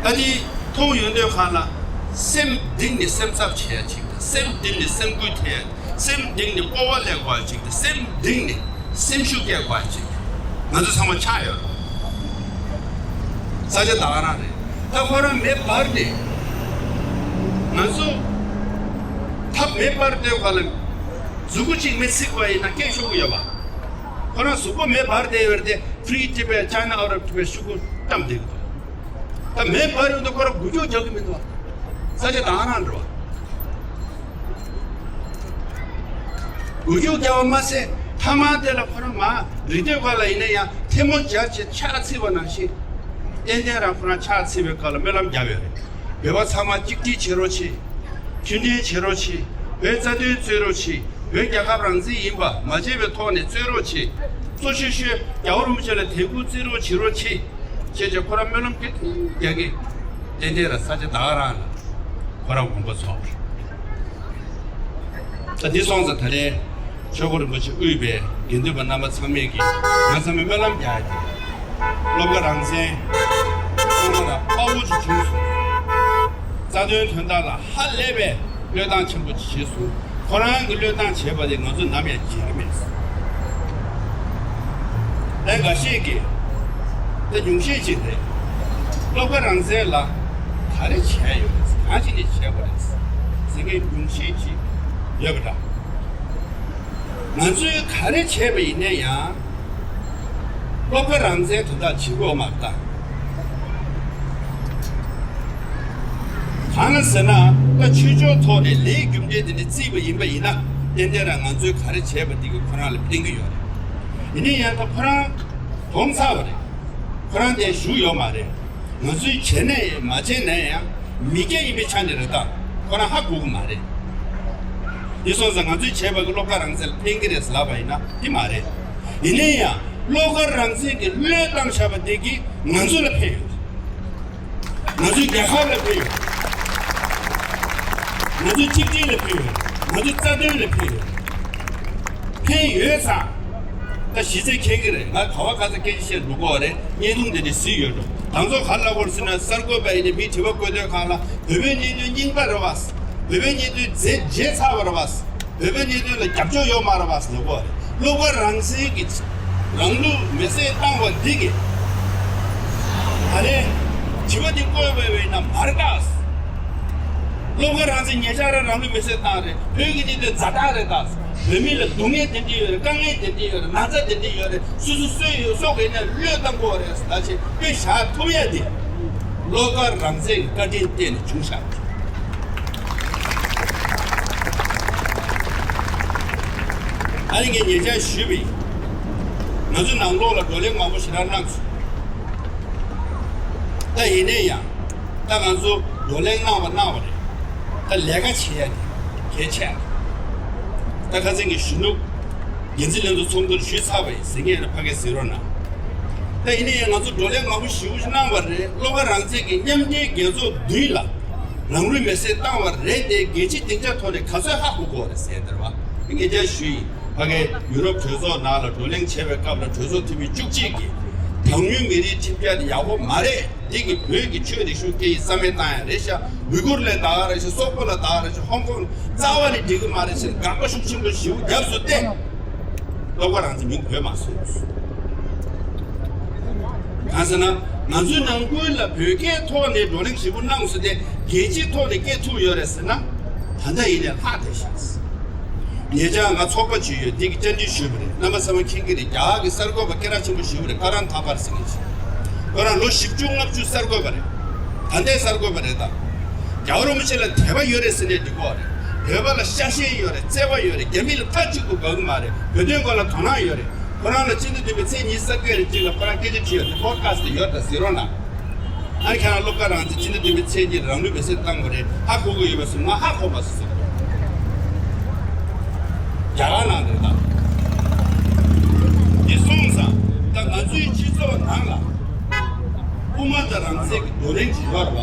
ད་དེ་མཐོང་ཡོང་དུས་སྒང་ལ་སེམས་གཏིང་ནས་སེམས་འཚབ་བྱེད་ཡ་ཅིག་དང་སེམས་གཏིང་ནས་སེམས་འགུལ་ཐེབས་ཡ། སེམས་གཏིང་ནས་སྤོབས་པ་སླེབས་དགོས་ཅིག་དང་སེམས་གཏིང་ནས་སེམས་ཤུགས་སྐྱེད་དགོས་ཅིག་ང་ཚོ་ཚང་མ་ཆགས་ཡོད། ས་ཆ་ད་ག་རང་རེད། ད་ཁོ་རང་མེ་འབར་ཏེ་ང་ཚོ་ད་མེ་འབར་ཏེ་ག་ལ་མཛུ་གུ་གཅིག་མེ་ཚིག་པ་ཡིན་ན་སྐད་ཤོར་གི་ཡོད་པ། ཁོ་རང་གཟུགས་པོ་མེ་འབར་ཏེ་ཡོད་རེད་དེ་Free Tibet, China out of Tibet ཤོག་གུ་བཀྲམ་བསྡད་གི་འདུག་ད་མེ་འབར་ཡོང་དུས་ཁོ་རང་འགུལ་སྐྱོད་རྒྱག་གི་མི་འདུག་ས་ཆ་ད་ག་རང་རེད་པ། འགུལ་སྐྱོད་རྒྱག་པ་མ་ཟད་མཐའ་མ་དེ་ལ་ཁོ་རང་མར་རི་སྟོད་ཁ་ལ་ཡིན་ན་ཡང་ཐལ་མོ་སྦྱར་བྱས་ཕྱག་འཚལ་བ་ནང་བཞིན། ཏན་ཏན་རང་ཁོ་རང་ཕྱག་འཚལ་བའི་སྐབས་ལ་སྨོན་ལམ་བརྒྱབ་ཡོད་རེད། བོད་པ་ཚང་མ་གཅིག་སྒྲིལ་བྱེད་རོགས་བྱེད། མཐུན་སྒྲིལ་བྱེད་རོགས་བྱེད། བོད་རྩ་དོན་རྩོད་རོགས་བྱེད། བོད་རྒྱལ་ཁབ་རང་བཙན་ཡིན་པ་མ་བརྗེད་པའི་ཐོག་ནས་རྩོད་རོགས་བྱེད། གཙོ་ཆེ་ཤོས་རྒྱལ་བ་རིན་པོ་ཆེ་ལ་དད་གུས་བརྩི་རོགས་བྱེད་རོགས་བྱེད། ཅེས་བྱས་ཁོ་རང་སྨོན་ལམ་སྐད་རྒྱག་གི། ཏན་ཏན་ར་ས་ཆ་ད་ག་རང་ལ་ཁོ་རང་དགོངས་པ་རྫོགས། ད་འདི་སོང་ཙང་ད་རེས་ཆོས་འཁོར་རིན་པོ་ཆེ་དབུས་པའི་དགེ་འདུན་པ་རྣམ་པ་ཚང་མས་ཀྱིས་ང་ཚང་མས་སྨོན་ལམ་རྒྱག་ཡ་དེ། བློ་དགའ་རང་བཙན་ཚང་མ་ལ་དཔའ་བོ་ཅིག་བྱུང་སོང་། རྩ་དོན་དོན་དག་ལ་ཧ་ལས་པའི་བློས་བཏང་ཆེན་པོ་ཅིག་བྱས་སོང་། ཁོ་རང་གིས་བློས་བཏང་བྱས་པ་དེ་ང་ཚོས་ནམ་ཡང་བརྗེད་ཀྱི་མེད། ཨེ་འགའ་ཤས་ཀྱིས་ད་ཉུང་ཤས་ཅིག་རེད། བློ་དགའ་རང་བཙན་ལ་ག་རེ་བྱས་ཡོད་རེད། གང་བྱས་ནས་བྱས་པ་རེད་ཟེར་མཁན་ཉུང་ཤས་ཅིག་ཡོད་པ་འདྲ། ང་ཚོས་ག་རེ་བྱས་པ་ཡིན་ན་ཡང་། བློ་དགའ་རང་བཙན་དོན་དག་བྱེད་དགོས་མ་རེད་ད། གང་ལ་ཟེར་ན་ད་ཆོས་ཕྱོགས་ཐོག་ནས་ལས་རྒྱུ་འབྲས་དེ་འདྲ་བརྩིས་པ་ཡིན་པ་ཡིན་ན་ཏན་ཏན་རང་ང་ཚོས་ག་རེ་བྱས་པ་དེ་གིས་ཁོ་རང་ལ་ཕན་གྱི་ཡོད་རེད། ཡིན་ན་ཡང་ད་ཁོ་རང་གདོང་ཚ་བ་རེད། ཁོ་རང་དེ་བཞུགས་ཡོད་མ་རེད། ང་ཚོས་བྱས་ན་ཡང་མ་བྱས་ན་ཡང་མི་སྐྱ་ཡིན་པའི་ཆ་ནས་རེད་ད། ཁོ་རང་ཧ་གོ་གི་མ་རེད། དེ་སོང་ཙང་ང་ཚོས་བྱས་པ་གི་བློ་དགའ་རང་བཙན་ལ་ཕན་གྱི་རེད་ཟེར་ལབ་པ་ཡིན་ན་དེ་མ་རེད། ཡིན་ན་ཡང་བློ་དགའ་རང་བཙན་གྱིས་བློས་བཏང་བཞག་པ་དེ་གིས་ང་ཚོ་ལ་ཕན་ཡོད། ང་ཚོའི་རྒྱལ་ཁབ་ལ་ཕན་ཡོད། ང་ཚོའི་གཅིག་སྒྲིལ་ལ་ཕན་ཡོད། ང་ཚོའི་རྩ་དོན་ལ་ཕན་ཡོད། ཕན་ཡོད་ཙང་། ད་གཞི་རྩའི་མཁྱེན་གྱི་རེད། ང་ག་བ་ག་ས་སྐད་ཆ་བཤད་འགྲོ་གི་རེད། བརྙན་ཐུང་དེ་འདྲ་གཟིགས་ཡོད་འགྲོ། དང་ཚོ་ག་རེ་ལབ་དགོས་རེད་ཟེར་ན་གསར་འགོད་པ་ཡིན་ནའི་མིས་དྲི་བ་བཀོད་དུས་སྒང་ལ་བོད་པའི་གནད་དོན་རྙིང་པ་རེད་བ། བོད་པའི་གནད་དོན་བརྗེད་བརྗེད་ཚར་བ་རེད་བ། བོད་པའི་གནད་དོན་ལ་རྒྱབ་སྐྱོར་ཡོད་མ་རེད་བ་ཟེར་གོ་རེད། བློ་དགའ་རང་བཙན་གྱིས་རང་ལུས་མེ་སྲེག་བཏང་བ་འདི་གིས། ད་རེས་དྲི་བ་འདི་བཀོད་པ་ཡིན་ན་མ་རེད་ད། བློ་དགའ་རང་བཙན་ཉེ་ཆར་རང་ལུས་མེ་སྲེག་བཏང་རེད། བོད་ཀྱི་གནད་དོན་ཛ་དྲག་རེད་ད། བོད་མི་ལ་སྡུག་བསྔལ་དེ་འདྲ་ཡོད་རེད། དཀའ་ངལ་དེ་འདྲ་ཡོད་རེད། ན་ཚ་དེ་འདྲ་ཡོད་རེད། སོ་སོ་སུ་ཡོད་སོགས་ཀྱི་ནས་བློས་བཏང་དགོས་རེད་ཟེར་ད་ཅེས་དཔེ་བཞག་ཐུབ་ཡ་དེ་བློ་དཀར་རང་བཙན་གྱི་བཀའ་དྲིན་བརྟེན་ནས་བྱུང་ཤག་ཨ་ནི་ངས་ཉེ་ཆར་ཞུས་པ་ཡིན། ང་ཚོ་ནང་ལོགས་ལ་བགྲོ་གླེང་མང་པོ་ཞེ་དྲག་གནང་སོང་། ད་ཡིན་ནའི་ཡང་ད་ང་ཚོ་བགྲོ་གླེང་གནང་བ་གནང་བ་རེད། ད་ལས་ཀ་བྱེད་ཡ་དེ་གལ་ཆེ་ཨ། ད་ཁ་སང་གི་གཞོན་ནུ་འགན་འཛིན་ལྷན་ཚོགས་ཚོགས་འདུར་ཞུས་ཚར་བ་ཡིན་ཟེར་མཁན་ཡིན་ན་ཕ་གིར་གཟིགས་རོགས་གནང་། ད་ཡིན་ནའི་ཡང་ང་ཚོ་བགྲོ་གླེང་མང་པོ་ཞེ་པོ་ཞིག་གནང་བ་རེད། བློ་དགའ་རང་བཙན་གྱི་མཉམ་འབྲེལ་རྒྱལ་ཚོགས་མདུན་ལ་རང་ལུས་མེར་སྲེག་བཏང་བ་རེད་དེ། རྒྱལ་སྤྱིའི་སྡིངས་ཆ་ཐོག་ནས་ག་ཚོད་ཧ་གོ་དགོས་རེད་ཟེར་དེ་རེད་བ། ངས་ཉེ་ཆར་ཞུས་ཡིན། ཕ་གིའི་ཡུ་རོབ་གྲོས་ཚོགས་ནང་ལ་བགྲོ་གླེང་བྱས་པའི་སྐབས་ལ་གྲོས་ཚོགས་འཐུས་མི་བཅུ་གཅིག་གིས་གྲངས་ཉུང་མི་རིགས་ཁྲིམས་འཆར་དེ་ཡག་པོ་མ་རེད། འདི་གིས་བོད་ཀྱི་ཆོས་རིག་གཞུང་སྐད་ཡིག་རྩ་མེད་བཏང་ཡ་རེད་ཤག་ཝི་གུར་ལ་ད་ག་རེད་ཤག་སོག་པོ་ལ་ད་ག་རེད་ཤག་ཧོང་ཀོང་རྩ་བ་ནས་འགྲིག་གི་མ་རེད་ཟེར་དགག་པ་ཤུགས་ཆེན་པོ་ཞེ་པོ་བརྒྱབ་སོང་སྟེ། བློ་དགའ་རང་བཙན་མིང་འབོད་མ་སོང་། གང་ཟེར་ན། ང་ཚོའི་ནང་ཁུལ་ལ་བོད་སྐད་ཐོག་ནས་བགྲོ་གླེང་ཞིབ་པོ་གནང་སོང་སྟེ། རྒྱལ་སྤྱིའི་ཐོག་ནས་སྐད་ཐུག་ཡོད་རེད་ཟེར་ན། ད་ལྟ་ཡིན་ནའི་ལྷག་བསྡད་ཤག་ཉེ་ཆར་ང་ཚོགས་པ་ཅིག་ཡོད། འདི་གི་བཅར་འདྲི་ཞུས་པ་རེད། རྣམ་པ་ཚང་མ་མཁྱེན་གྱི་རེད། རྒྱ་གར་གྱི་གསར་འགོད་པ་སྐད་གྲགས་ཆེན་པོ་ཞིག་རེད། ཀ་རན་ཐ་པར་ཟེར་མཁན་ཞིག་ཁོ་རང་ལོ་བཞི་བཅུ་ལྔ་བཅུ་གསར་འགོད་པ་རེད། ད་ལྟའི་གསར་འགོད་པ་རེད་ད། རྒྱལ་བ་རིན་པོ་ཆེ་ལ་དད་པ་ཡོད་རེད་ཟེར་ནས་འགྲིག་གི་རེད། བོད་པ་ལ་ཤ་ཞེན་ཡོད་རེད། བརྩེ་བ་ཡོད་རེད། རྒྱ་མི་ལ་མཐའ་གཅིག་ཏུ་དགའ་གི་མ་རེད། བོད་དོན་སྐོར་ལ་དོ་སྣང་ཡོད་རེད། ཁོ་རང་ལ་སྤྱི་ཟླ་བདུན་པའི་ཚེས་ཉི་ཤུ་རྩ་བརྒྱད་རེ་གཅིག་ལ་ཁོ་རང་སྐད་ཆ་དྲིས་ཡོད་རེད། པོ་ཌི་ཁ་སི་ཊི་ཡོད་རེད། གཟིགས་རོགས་གནང་། ཨ་ནི་ཁྱེད་རང་བློ་དགའ་རང་བཙན་སྤྱི་ཟླ་བདུན་པའི་ཚེས་གཉིས་རང་ལུས་མེར་སྲེག་བཏང་བ་རེད། ཧ་གོ་གི་ཡོད་པ་ཟེར། ང་ཧ་གོ་མ་སོང་ཟེར། རྒྱ་གར་ནང་རེད་ད། འདི་སོང་ཙང་ད་ང་ཚོའི་སྤྱི་ཚོགས་ནང་ལ་དབུ་མ་དང་རང་བཙན་གྱི་བགྲོ་གླེང་བྱེད་ཡོད་རེད་བ།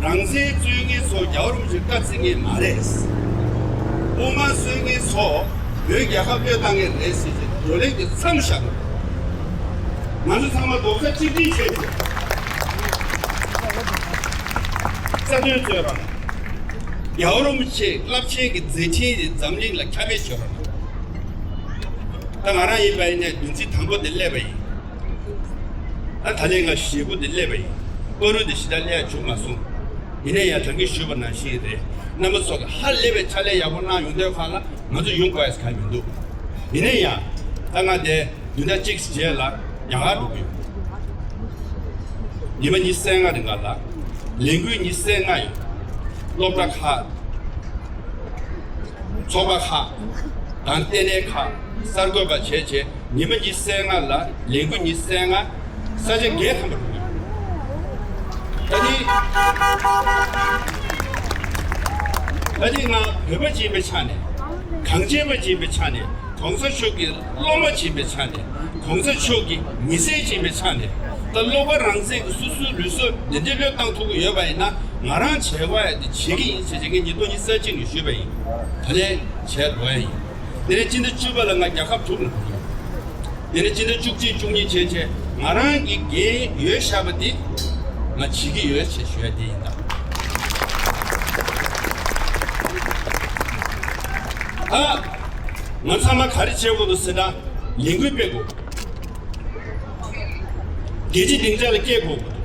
རང་བཙན་རྩོད་མཁན་ཚོ་རྒྱལ་བ་རིན་པོ་ཆེ་བཀའ་བརྩི་མཁན་མ་རེད། དབུ་མ་རྩོད་མཁན་ཚོ་བོད་རྒྱལ་ཁབ་བློས་བཏང་མཁན་རེད་ཟེར་ཏེ་བགྲོ་གླེང་གི་མཚམས་བཞག་དགོས། ང་ཚོ་ཚང་མ་རྡོག་རྩ་གཅིག་སྒྲིལ་བྱས་ཏེ་རྩ་དོན་རྩོད་རོགས་གནང་། རྒྱལ་བ་རིན་པོ་ཆེའི་རླབས་ཆེན་གྱི་མཛད་འཕྲིན་དེ་འཛམ་གླིང་ལ་ཁྱབ་སྤེལ་བྱེད་རོགས་གནང་། ད་ང་རང་ཡིན་པ་ཡིན་ནའི་བདུན་ཚིགས་དང་པོ་དེ་སླེབས་པ་ཡིན། ད་ད་ལན་ང་ཞེ་པོ་དེ་སླེབས་པ་ཡིན། བར་དུ་དེ་ཞེ་དྲག་སླེབས་ཡ་བྱུང་མ་སོང་། ཡིན་ནའི་ཡང་ད་གིན་ཞུས་པ་ནང་བཞིན་རེད། རྣམ་པ་ཚོ་གི་ཧ་ལས་པའི་ཕྱག་ལས་ཡག་པོ་གནང་ཡོང་དུས་སྒང་ལ་ང་ཚོ་ཡོང་དགོས་ཡ་གང་ཡང་མི་འདུག་ཡིན་ནའི་ཡང་ད་ང་དེ་བདུན་ཕྲག་གཅིག་རྗེས་ལ་རྒྱ་གར་འགྲོ་གི་ཡོད། ཉི་མ་ཉི་ཤུ་རྩ་ལྔ་རིང་ག་ལ་ལས་འགུལ་ཉི་ཤུ་རྩ་ལྔ་ཡོད། སློབ་གྲྭ་ཁག་ཚོགས་པ་ཁག་དང་ལྟེ་གནས་ཁག་གསར་འགོད་པ་བྱས་བྱས་ཉི་མ་ཉི་ཤུ་རྩ་ལྔ་ལ་ལས་འགུལ་ཉི་ཤུ་རྩ་ལྔ་ས་ཆ་བརྒྱད་ཐམ་པ་རུ། ད་ནི་ད་ནི་ང་བོད་པ་ཅིག་ཡིན་པའི་ཆ་ནས་གངས་ཅན་པ་ཅིག་ཡིན་པའི་ཆ་ནས། གོང་ས་མཆོག་གི་སློབ་མ་ཅིག་ཡིན་པའི་ཆ་ནས། གོང་ས་མཆོག་གི་མི་སེར་ཅིག་ཡིན་པའི་ཆ་ནས། ད་བློ་དགའ་རང་བཙན་གྱི་སོ་སོའི་ལུས་སྲོག་འདི་འདྲའི་བློས་བཏང་ཐུབ་ཀྱི་ཡོད་པ་ཡིན་ན། ང་རང་བྱེད་དགོས་ཡ་དེ་བྱེད་ཀྱི་ཡིན་ཟེར་བྱས་ངས་ཉིས་སྟོང་ཉི་ཤུ་རྩ་གཅིག་ནས་ཞུས་པ་ཡིན། ད་ལན་བྱས་འགྲོ་ཡ་ཡིན། དེ་ནས་སྤྱི་ཟླ་བཅུ་པ་ལ་ང་རྒྱལ་ཁབ་དྲུག་ལ་འགྲོ་གི་ཡིན། དེ་ནས་སྤྱི་ཟླ་བཅུ་གཅིག་བཅུ་གཉིས་བྱས་བྱས་ང་རང་གི་འགན་ཡོད་བཞག་པ་དེ་ང་བྱེད་ཀྱི་ཡོད་ཅེས་ཞུ་ཡ་དེ་ཡིན་ད། ད་ང་ཚང་མ་ག་རེ་བྱེད་དགོས་འདུག་ཟེར་ན། ལས་འགུལ་སྤེལ་དགོས། རྒྱལ་སྤྱིའི་སྡིངས་ཆ་ལ་སྐད་དགོས་དགོས་འདུག་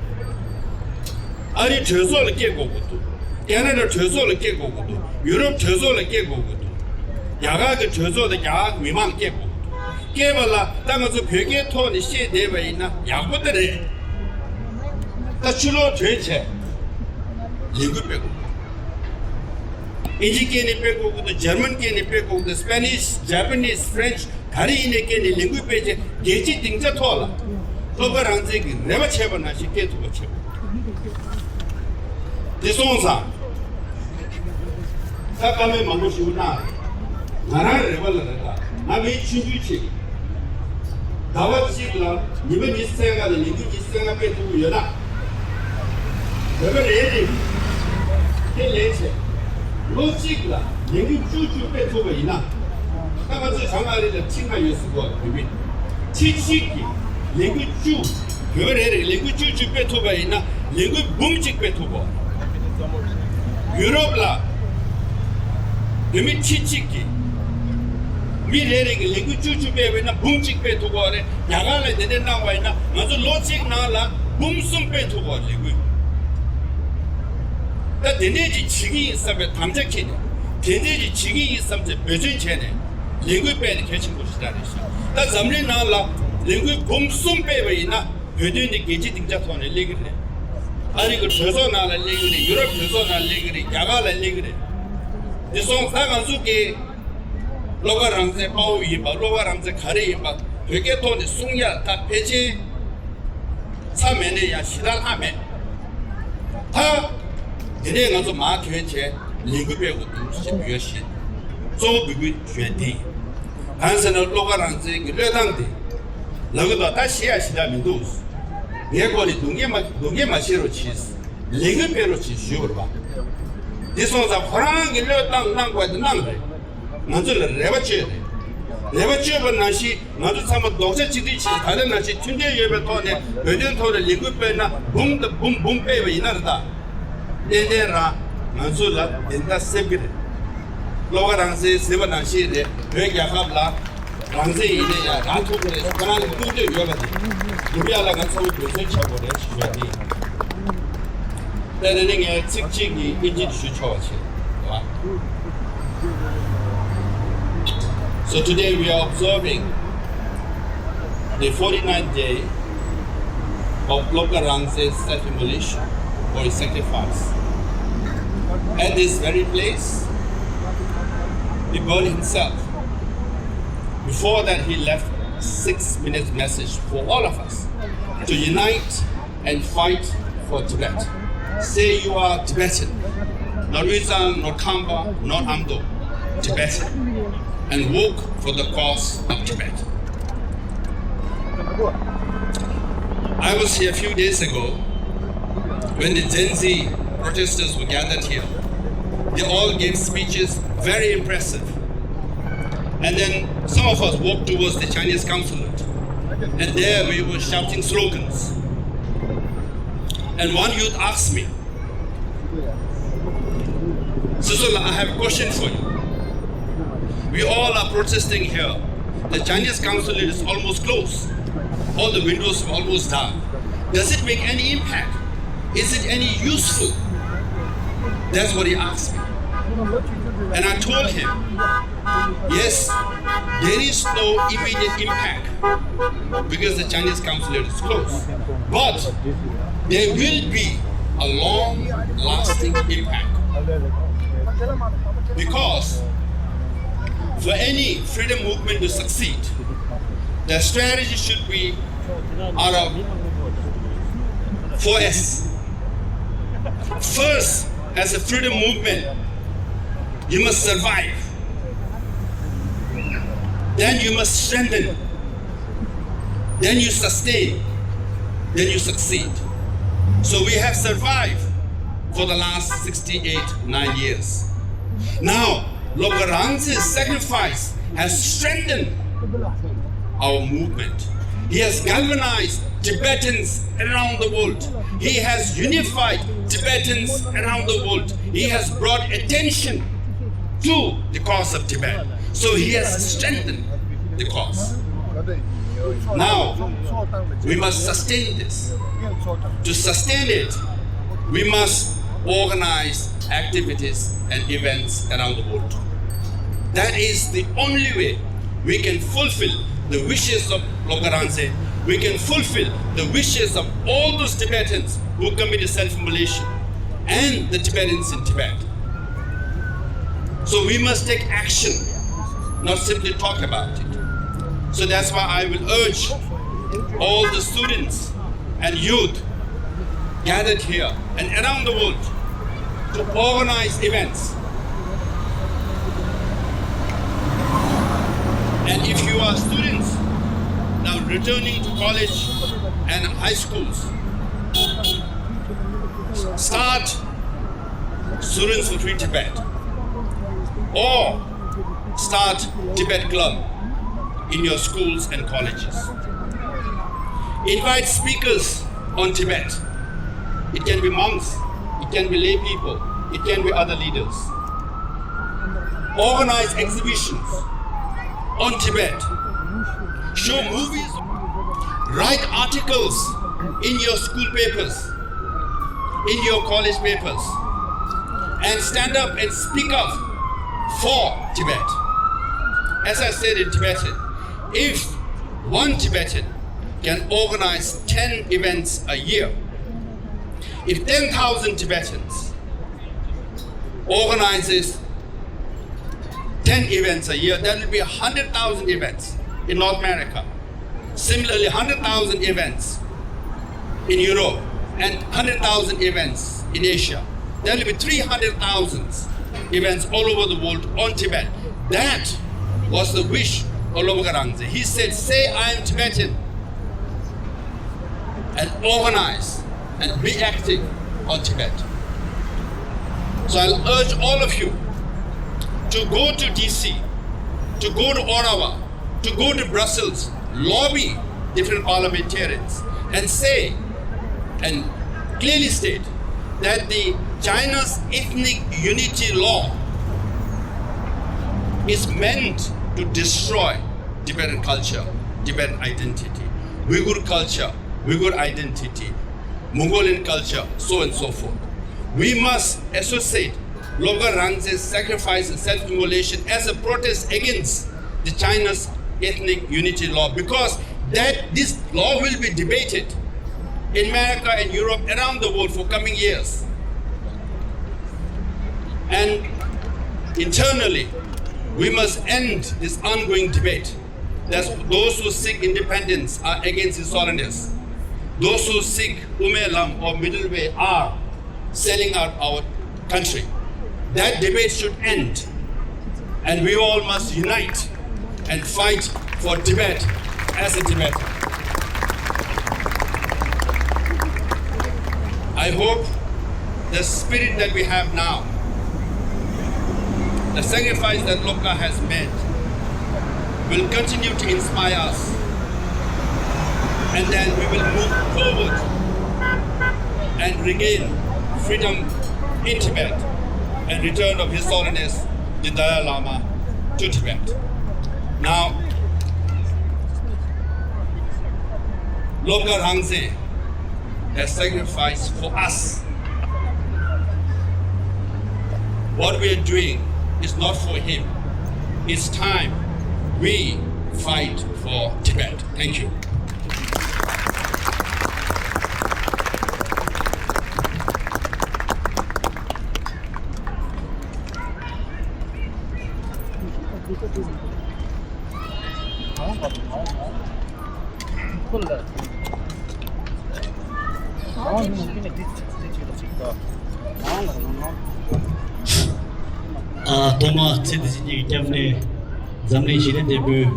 ཨ་རིའི་གྲོས་ཚོགས་ལ་སྐད་དགོས་དགོས་འདུག་ཁེ་ན་ཌ་གྲོས་ཚོགས་ལ་སྐད་དགོས་དགོས་འདུག་ཡུ་རོབ་གྲོས་ཚོགས་ལ་སྐད་དགོས་དགོས་འདུག་རྒྱ་གར་གྱི་གྲོས་ཚོགས་དང་རྒྱ་གར་གྱི་མི་མང་ལ་སྐད་དགོས་དགོས་འདུག་སྐད་པ་ལ་ད་ང་ཚོ་བོད་སྐད་ཐོག་ནས་བཤད་བསྡད་པ་ཡིན་ན་ཡག་པོ་ད་རེད། ད་ཕྱི་ལོགས་ཐོན་བྱས་ལས་འགུལ་སྤེལ་དགོས་འདུག་ཨིན་ཇི་སྐད་ནས་སྤེལ་དགོས་ཀྱི་འདུག་འཇར་མན་སྐད་ནས་སྤེལ་དགོས་ཀྱི་འདུག་སི་པེ་ནིཤ། ཇ་པ་ནིཤ། ཕ་རེན་ཆི། ག་རེ་ཡིན་ནའི་སྐད་ནས་ལས་འགུལ་སྤེལ་བྱས་རྒྱལ་སྤྱིའི་སྡིངས་ཆ་ཐོག་ལ་བློ་དགའ་རང་བཙན་གྱིས་རེ་བ་བྱས་པ་ནང་བཞིན་སྐད་ཐུབ་པ་བྱེད་དགོས། དེ་སོང་ཙང་། ད་བཀའ་མོལ་མང་པོ་ཞིག་གནང་། ང་རང་རེ་བ་ལ་རེ་ད་ང་མི་ཆུང་ཆུང་ཅིག་ཟླ་བ་གཅིག་ལ་ཉི་མ་ཉི་ཤུ་རྩ་ལྔ་དང་ལས་འགུལ་ཉི་ཤུ་རྩ་ལྔ་སྤེལ་ཐུབ་ཀྱི་ཡོད་ན། བོད་པ་རེ་རེ་དེ་ལས་བྱས། ལོ་གཅིག་ལ་ལས་འགུལ་བཅུ་བཅུ་སྤེལ་ཐུབ་པ་ཡིན་ན། ད་ང་ཚོས་བྱང་ཨ་རི་ལ་ཁྲི་ལྔ་ཡོད་ཟེར་གོ་བོད་མི། ཁྲི་གཅིག་གི་ལས་འགུལ་བཅུ། བོད་པ་རེ་རེ་ལས་འགུལ་བཅུ་བཅུ་སྤེལ་ཐུབ་པ་ཡིན་ན་ལས་འགུལ་འབུམ་གཅིག་སྤེལ་ཐུབ་གོ་ཡུ་རོབ་ལ་བོད་མི་ཁྲི་གཅིག་གིས་མི་རེ་རེ་གིས་ལས་འགུལ་བཅུ་བཅུ་སྤེལ་བ་ཡིན་ན་འབུམ་གཅིག་སྤེལ་ཐུབ་གོ་རེད། རྒྱ་གར་ལ་དེ་འདྲ་གནང་བ་ཡིན་ན་ང་ཚོ་ལོ་གཅིག་ནང་ལ་འབུམ་གསུམ་སྤེལ་ཐུབ་གོ་ལས་འགུལ། ད་དེ་འདྲས་ཅིག་བྱེད་ཀྱི་ཡིན་བསམ་པའི་དམ་བཅའ་འཁྱེར་ནས་དེ་འདྲས་ཅིག་བྱེད་ཀྱི་ཡིན་བསམ་ཚེ་འབད་བརྩོན་བྱས་ནས་ ལས་འགུལ་སྤེལ་ནས་གལ་ཆེན་པོ་ཞིག་ད་རེད་ཤག་ད་འཛམ་གླིང་ནང་ལ་ལས་འགུལ་འབུམ་གསུམ་སྤེལ་བ་ཡིན་ན་བོད་དོན་འདི་རྒྱལ་སྤྱིའི་སྡིངས་ཆ་ཐོག་ནས་སླེབས་ཀྱི་རེད། ཨ་རི་གི་གྲོས་ཚོགས་ནང་ལ་སླེབས་ཀྱི་རེད། ཡུ་རོབ་གྲོས་ཚོགས་ནང་སླེབས་ཀྱི་རེད། རྒྱ་གར་ལ་སླེབས་ཀྱི་རེད། དེ་སོང་ཙང་ང་ཚོ་གི་བློ་དགའ་རང་བཙན་དཔའ་བོ་ཡིན་པ། བློ་དགའ་རང་བཙན་ག་རེ་ཡིན་པ། བོད་སྐད་ཐོག་ནས་གསུང་ཡ་ད་ཕལ་ཆེར་ཚ་མེད་ནས་ཡང་ཞེ་དྲག་ལྷག་མེད། ད་དེ་ནས་ང་ཚོ་མར་ཐོན་བྱས་ལས་འགུལ་སྤེལ་དགོས་འདུག་ཞེས་འབོད་ཞིང་གཙོ་བོ་འབོད་སྐུལ་ཞུ་ཡ་དེ་ཡིན། གང་ཟེར་ན་བློ་དགའ་རང་བཙན་གྱི་བློས་བཏང་དེ་ལབ་གི་འདུག་ད་བཤད་ཡ་ཞེ་དྲག་མི་འདུག་ངའི་སྐོར་ནས་སྡུག་བསྔལ་མ་སྡུག་བསྔལ་མ་བཤད་རོགས་གྱིས། ལས་འགུལ་སྤེལ་རོགས་གྱིས་ཞུས་པ་རེད་པ། དེ་སོང་ཙང་ཁོ་རང་གིས་བློས་བཏང་གནང་དགོས་དེ་གནང་རེད། ང་ཚོ་ལ་རེ་བ་བཅོལ་རེད། རེ་བ་བཅོལ་བ་ནང་བཞིན་ང་ཚོ་ཚང་མ་རྡོག་རྩ་གཅིག་སྒྲིལ་བྱས། ད་ལྟ་ནང་བཞིན་མཐུན་སྒྲིལ་ཡོད་པའི་ཐོག་ནས་བོད་དོན་ཐོག་ལ་ལས་འགུལ་སྤེལ་ན་འབུམ་དང་འབུམ་འབུམ་སྤེལ་བ་ཡིན་ན་རེད་ད། ཏན་ཏན་རང་ང་ཚོ་ལ་བདེན་མཐའ་གསལ་གྱི་རེད། བློ་དགའ་རང་བཙན་ཟེར་བ་ནང་བཞིན་རེད། བོད་རྒྱལ་ཁབ་ལ་རང་བཙན་ཡིན་ན་ཡང་རག་ཐུབ་ཀྱི་རེད། ཁོ་རང་ལ་ཀུན་སྤྱོད་ཡོད་པ་དེ་ཡིན་པ་ལ་ང་ཚོ་འབད་བརྩོན་བྱ་དགོས་རེད་ཞུ་ཡ་དེ་ཡིན། དེ་ནས་ངས་ཚིག་གཅིག་གི་དབྱིན་ཇི་ཞུ་ཆོག་པ་བྱེད། So today we are observing the forty-ninth day of Loka Rangse's self-immolation or his sacrifice. At this very place, he burned himself. Before that, he left a six minutes message for all of us to unite and fight for Tibet. Say you are Tibetan, not Uyghur, not Khampa, not Amdo, Tibetan, and work for the cause of Tibet. I was here a few days ago when the Gen Z protesters were gathered here. They all gave speeches, very impressive. And then some of us walked towards the Chinese consulate. And there we were shouting slogans. And one youth asked me, "Sisola, I have a question for you. We all are protesting here. The Chinese consulate is almost closed. All the windows are almost down. Does it make any impact? Is it any useful?" That's what he asked me. And I told him, "Yes, there is no immediate impact because the Chinese consulate is closed. But there will be a long-lasting impact. Because for any freedom movement to succeed, the strategy should be out of four S. First, as a freedom movement, you must survive. Then you must strengthen. Then you sustain. Then you succeed." So we have survived for the last sixty-eight, nine years. Now, Loka Rangse's sacrifice has strengthened our movement. He has galvanized Tibetans around the world. He has unified Tibetans around the world. He has brought attention to the cause of Tibet. So he has strengthened the cause. Now, we must sustain this. To sustain it, we must organize activities and events around the world. That is the only way we can fulfill the wishes of Loka Rangse. We can fulfill the wishes of all those Tibetans who committed self-immolation and the Tibetans in Tibet. So we must take action, not simply talk about it. So that's why I will urge all the students and youth gathered here and around the world to organize events. And if you are students now returning to college and high schools, start Students for Free Tibet, or start Tibet Club in your schools and colleges. Invite speakers on Tibet. It can be monks, it can be lay people, it can be other leaders. Organize exhibitions on Tibet. Show movies, write articles in your school papers, in your college papers, and stand up and speak up for Tibet. As I said in Tibetan, if one Tibetan can organize ten events a year, if ten thousand Tibetans organizes ten events a year, that will be one hundred thousand events in North America. Similarly, one hundred thousand events in Europe and one hundred thousand events in Asia. There will be three hundred thousand events all over the world on Tibet. That was the wish of Lobka Rangze. He said, "Say I am Tibetan and organize and be active on Tibet." So I'll urge all of you to go to D C, to go to Ottawa, to go to Brussels, lobby different parliamentarians and say and clearly state that the China's ethnic unity law is meant to destroy Tibetan culture, Tibetan identity, Uyghur culture, Uyghur identity, Mongolian culture, so and so forth. We must associate Lobka Rangze's sacrifice and self-immolation as a protest against the China's ethnic unity law, because that this law will be debated in America and Europe, around the world for coming years. And internally, we must end this ongoing debate that those who seek independence are against his holiness. Those who seek Ume Lam or middle way are selling out our country. That debate should end, and we all must unite and fight for Tibet as a Tibetan. I hope the spirit that we have now, the sacrifice that Lobka has made, will continue to inspire us, and then we will move forward and regain freedom in Tibet and return of His Holiness the Dalai Lama to Tibet. Now, Lobka Rangze has sacrificed for us. What we are doing is not for him. It's time we fight for Tibet. Thank you. ཨ། ཐོག་མར་ཚེ་འདི་ཕྱི་གཉིས་ཀྱི་སྐྱབས་གནས་འཛམ་གླིང་ཞི་བདེ་དེད་དཔོན་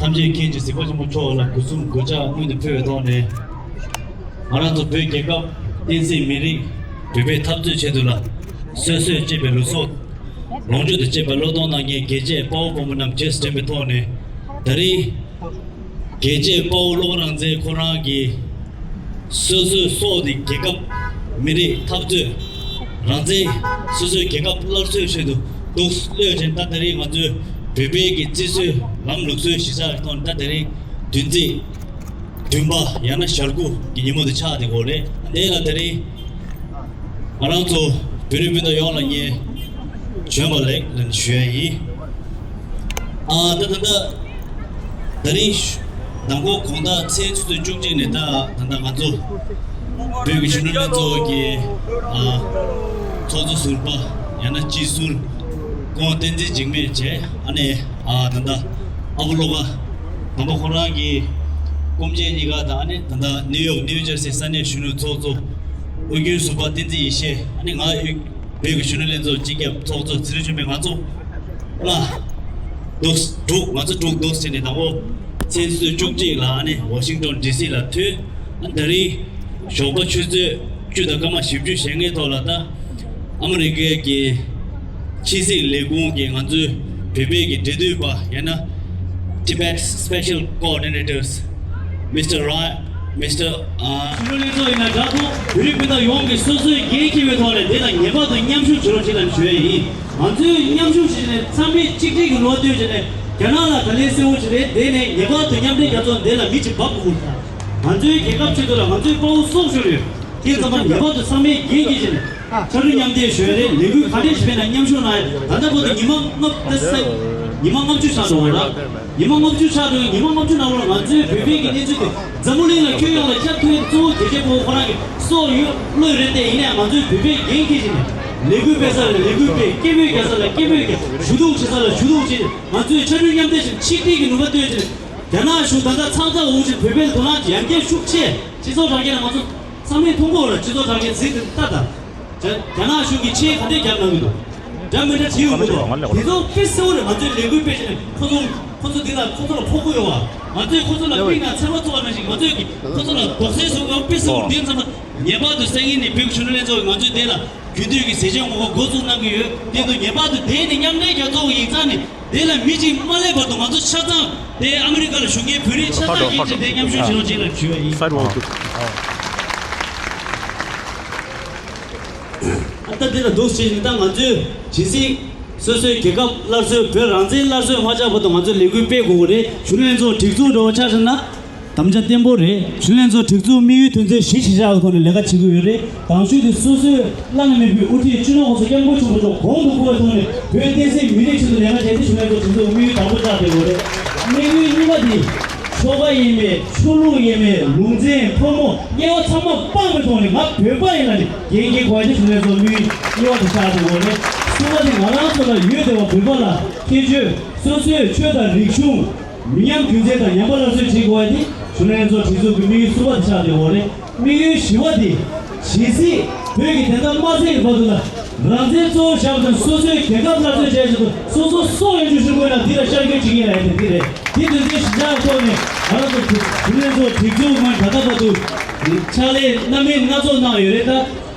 ཐམས་ཅད་མཁྱེན་ཅིང་གཟིགས་པ་ཆེན་པོ་མཆོག་ལ་སྒོ་གསུམ་གུས་ཕྱག་སྔོན་དུ་ཕུལ་བའི་ཐོག་ནས། ང་རང་ཚོ་བོད་རྒྱལ་ཁབ་བསྟན་སྲིད་མི་རིགས་བོད་པའི་འཐབ་རྩོད་ཆེད་དུ་ལ་སོ་སོས་གཅེས་པའི་ལུས་སྲོག་ལོངས་སྤྱོད་དུ་བཅས་པ་བློས་གཏོང་གནང་མཁན་རྒྱལ་གཅེས་དཔའ་བོ་དཔའ་མོ་རྣམས་རྗེས་སུ་དྲན་པའི་ཐོག་ནས། ད་རེས་རྒྱལ་གཅེས་དཔའ་བོ་ལོ་རང་བཙན་ཁོ་རང་གིས་སོ་སོའི་སྲོག་དེ་རྒྱལ་ཁབ་མི་རིགས་འཐབ་རྩོད་རང་བཙན་སོ་སོའི་རྒྱལ་ཁབ་སླར་གསོའི་ཆེད་དུ་འདུག་བློས་བྱས། ད་ད་རེས་ང་ཚོའི་བོད་པའི་གི་རྩིས་སྲོལ་ལམ་ལུགས་སྲོལ་གཞིར་བཞག་གི་ཐོག་ནས་ད་ད་རེས་བདུན་ཚེས་བདུན་པ་ཡང་ན་ཞག་དགུ་གི་ཉིན་མོ་དེ་ཆགས་བསྡད་ཡོད་རེད། དེ་ལ་ད་རེས་ང་རང་ཚོ་བོད་རིགས་སྤུན་ཟླ་ཡོངས་ལ་ངས་བྱོན་པ་ལེགས་ལ་ཞུ་ཡ་ཡིན། ཨ། ད་ད་ད་ད་རིང་ཞུ་ནང་ཁོ་གོང་ད་ཚེས་ཆུ་ཚོད་བཅུ་གཅིག་ནས་ད་ད་ད་ང་ཚོ་བོད་ཀྱི་གཞོན་ནུ་ལྷན་ཚོགས་ཀྱི་ཨ་ཚོགས་གཙོ་ཟུར་པ་ཡང་ན་སྤྱི་ཟུར་ཁོང་བསྟན་འཛིན་འཇིགས་མེད་བྱས། ཨ་ནི་ཨ་ད་ད་ཨ་བོ་ལོ་ཀ་དམ་པ་ཁོ་རང་གི་སྐུ་མཆེད་གཉིས་ཀ་དང་། ཨ་ནི་ད་ད་ནིའུ་ཡོག་ནིའུ་ཇར་སི་ས་གནས་གཞོན་ནུ་ཚོགས་གཙོ་ཨོ་རྒྱན་ཟུར་པ་བསྟན་འཛིན་ཡེ་ཤེས། ཨ་ནི་ང་ཨོ་བོད་ཀྱི་གཞོན་ནུ་ལྷན་ཚོགས་སྤྱི་ཁྱབ་ཚོགས་གཙོ་ཚེ་རིང་ཆོས་འཕེལ། ང་ཚོ་ལྔ་འདུག་དྲུག་ང་ཚོ་དྲུག་འདུག་ཟེར་ནས་དང་པོ་ཚེས་བཅུ་གཅིག་ལ་ཨ་ནི་ཝ་ཤིང་ཏོན་ཌི་སི་ལ་ཐོན། ཨ་ནི་ད་རིང་ཞོགས་པ་ཆུ་ཚོད་བཅུ་དང་སྐར་མ་བཞི་བཅུ་ཞེ་ལྔའི་ཐོག་ལ་ད་ཨ་མི་རི་ཀའི་གི་ཕྱི་སྲིད་ལས་ཁུངས་ཀྱི་ང་ཚོའི་བོད་པའི་གི་འབྲེལ་མཐུད་པ་ཡང་ན་Tibet Special Coordinators Mister Ra- Mister ཨ། གཞོན་ནུ་ལྷན་ཚོགས་ཡིན་ན་འདྲ་ཐོག་བོད་རིགས་སྤུན་ཟླ་ཡོངས་ཀྱིས་སོ་སོའི་འགན་འཁྱེར་བའི་ཐོག་ནས་དེ་ལ་ངེས་པར་དུ་མཉམ་ཞུགས་བྱེད་རོགས་བྱེད་ལ་ཞུ་ཡ་ཡིན། ང་ཚོས་མཉམ་ཞུགས་བྱས་ནས་ཚང་མས་གཅིག་སྒྲིལ་གྱི་ནུས་པ་བཏོན་བྱས་ནས་རྒྱ་ནག་ལ་ག་ལེར་གསལ་བོ་བྱས་ནས་དེ་ནས་ངེས་པར་དུ་མཉམ་འབྲེལ་རྒྱལ་ཚོགས་འདི་ལ་མི་གཅིག་འབབ་དགོས་ཀྱི་རེད། ང་ཚོའི་རྒྱལ་ཁབ་ཆེད་དུ་ལ་ང་ཚོའི་དཔའ་བོ་སྲོག་ཤོར་ཡོད། དེ་ཚང་མ་ངེས་པར་དུ་ཚང་མས་འགན་འཁྱེར་བྱས་ནས། ཕྱག་རོགས་མཉམ་འདེགས་ཞུ་ཡ་རེད། ལས་འགུལ་ག་འདྲས་ཞིག་སྤེལ་ན་མཉམ་ཞུགས་གནང་ཡ། ད་ལྟ་བར་དུ་ཉི་མ་ལྔ་བཅུ་ད་ས་ཉི་མ་ལྔ་བཅུ་ཆགས་འགྲོ་བ་ར། ཉི་མ་ལྔ་བཅུ་ཆགས་འགྲོ་ཉི་མ་ལྔ་བཅུ་ནང་ལོགས་ང་ཚོའི་བོད་པའི་གི་གནས་ཚུལ་དེ་འཛམ་བུ་གླིང་ལ་ཁྱོན་ཡོངས་ལ་ཁྱབ་ཐུབ་ཡ་གཙོ་བོ་གལ་ཆེ་པོ་ཁོ་རང་གི་སྲོག་ཡོད་བློས་རེད་དེ། ཡིན་ནའང་ང་ཚོའི་བོད་པའི་འགན་འཁྱེར་བྱས་ནས་ལས་འགུལ་སྤེལ་ས་ལ་ལས་འགུལ་སྤེལ། སྐད་འབོད་རྒྱག་ས་ལ་སྐད་འབོད་རྒྱག་ཞུ་གཏུག་བྱེད་ས་ལ་ཞུ་གཏུག་བྱས་ནས། ང་ཚོས་ཕྱར་གྲུ་མཉམ་འདེགས་ཞིང་ཆིག་སྒྲིལ་གྱི་ནུས་པ་བཏོན་བྱས་ནས། རྒྱ་ནག་གཞུང་ད་ལྟ་ཚང་ཚང་འོང་ཞིང་བོད་པའི་དོ་སྣང་ཡང་བསྐྱར་ཤུགས་ཆེ། སྤྱི་ཚོགས་དྲ་རྒྱ་ལ་ང་ཚོ་ཚང་མས་མཐོང་གི་ཡོད་རེད། སྤྱི་ཚོགས་དྲ་རྒྱའི་གཟིགས་དེ་ལྟ་དང་། རྒྱ་རྒྱ་ནག་གཞུང་གིས་ཆེད་ག་འདྲས་རྒྱབ་གནང་གི་འདུག་འདྲ་མི་འདྲ་བྲིས་ཡོང་གི་འདུག་དེ་ཚོ་དཔེ་གསལ་བོ་རེད། ང་ཚོས་ལས་འགུལ་སྤེལ་བྱས་ནས་ཁོ་ཚོ་ཁོ་ཚོ་འདི་ལ་ཁོ་ཚོ་ལ་ཕོག་གི་ཡོད་བ། ང་ཚོས་ཁོ་ཚོ་ལ་དཔེར་ན་ཚོད་དཔག་བཙུགས་པ་ནང་བཞིན་ང་ཚོས་ཀྱིས་ཁོ་ཚོ་ལ་དོགས་སེལ་བཟོ་དགོས་པ་དཔེ་གསལ་བོ་རེད། དེ་ཙམ་པ་ངེས་པར་དུ་སང་ཉིན་ནས་བོད་ཀྱི་གཞོན་ནུ་ལྷན་ཚོགས་ཀྱིས་ང་ཚོའི་དེ་ལ་རྒྱུན་མཐུད་ཀྱི་ཟས་བཅད་ངོ་རྒོལ་འགོ་འཛུགས་གནང་གི་ཡོད། དེ་དུས་ངེས་པར་དུ་དེ་ནི་མཉམ་ལས་རྒྱལ་ཚོགས་ཀྱི་ཡིག་ཚང་ནས། དེ་ལ་མི་གཅིག་མ་སླེབས་བར་དུ་ང་ཚོ་ཆ་ཚང་དེ་ཨ་མི་རི་ཀ་ལ་བཞུགས་མཁན་བོད་རིགས་ཆ་ཚང་ཡིན་ཕྱིར་དེ་མཉམ་ཞུགས་བྱེད་རོགས་བྱེད་ལ་ཞུ་བ་ཡིན། Sidewalk. ཨ་ད་འདི་ལ་འདུག་བྱས་ནས་ད་ང་ཚོས་ཇི་སྲིད་སོ་སོའི་རྒྱལ་ཁབ་སླར་གསོའི་བོད་རང་བཙན་སླར་གསོའི་མ་ཆགས་བར་དུ་ང་ཚོས་ལས་འགུལ་སྤེལ་དགོས་ཀྱི་རེད། གཞོན་ནུ་ལྷན་ཚོགས་སྒྲིག་འཛུགས་འགྲོ་བ་ཆ་བཞག་ན། དམ་བཅའ་བརྟན་པོ་རེད། གཞོན་ནུ་ལྷན་ཚོགས་སྒྲིག་འཛུགས་དམིགས་ཡུལ་དོན་ཚན་བཞི་གཞིར་བཞག་གི་ཐོག་ནས་ལས་ཀ་བྱེད་ཀྱི་ཡོད་རེད། དང་ཤོས་དེ་སོ་སོའི་བླ་ན་མེད་པའི་དབུ་ཁྲིད་སྤྱི་ནོར་༸གོང་ས་༸སྐྱབས་མགོན་ཆེན་པོ་མཆོག་གོང་དུ་བཀུར་བའི་ཐོག་ནས་བོད་བསྟན་སྲིད་མི་རིགས་ཆེད་དུ་ལས་ཀ་བྱས་ཏེ་གཞོན་ནུ་ལྷན་ཚོགས་སྒྲིག་འཛུགས་དམིགས་ཡུལ་དང་པོ་བཞག་བསྡད་ཡོད་རེད། དམིགས་ཡུལ་གཉིས་པ་དེ་ཆོལ་ཁ་དབྱེ་མེད། ཆོས་ལུགས་དབྱེ་མེད། ལུང་ཚན་ཕོ་མོ་དབྱེ་བ་ཚང་མ་སྤངས་པའི་ཐོག་ནས་ང་བོད་པ་ཡིན་ལབ་ནས་འགན་འཁྱེར་དགོས་ཡ་དེ་གཞོན་ནུ་ལྷན་ཚོགས་དམིགས་ཡུལ་གཉིས་པ་དེ་ཆགས་བསྡད་ཡོད་རེད། གསུམ་པ་དེ་ང་རང་ཚོ་ལ་ཡོད་བསྡད་པ་བོད་པ་ལ་ཁྱད་ཆོས་སོ་སོའི་ཆོས་དང་རིག་གཞུང་། མི་ཉམས་རྒྱུན་འཛིན་དང་ཉམས་པ་སླར་གསོ་བྱེད་དགོས་པ་དེ་གཞོན་ནུ་ལྷན་ཚོགས་སྒྲིག་འཛུགས་ཀྱི་དམིགས་ཡུལ་གསུམ་པ་དེ་ཆགས་བསྡད་ཡོད་རེད། དམིགས་ཡུལ་བཞི་པ་དེ། ཇི་སྲིད་བོད་ཀྱི་བདེན་མཐའ་མ་གསལ་བའི་བར་དུ་ལ། རང་བཙན་གཙོ་བོ་བཞག་པ་དང་སོ་སོའི་རྒྱལ་ཁབ་སླར་གསོ་བྱས་ཆེད་དུ་སོ་སོ་སྲོག་ཡོད་རྒྱུ་ཞུ་དགོས་ན་འདི་ལ་ཤར་སྐྱོད་བྱེད་ཀྱི་ཡིན་ལབ་ཡ་དེ་འདི་རེད། དེ་དོན་ཚན་བཞི་ཆ་ཐོག་ནས་ང་རང་ཚོ་གཞོན་ནུ་ལྷན་ཚོགས་སྒྲིག་འཛུགས་ངོས་ད་ལྟ་བར་དུ་ཕྱག་ལས་སྣ་མིན་སྣ་ཚོགས་གནང་ཡོད་རེད། ད།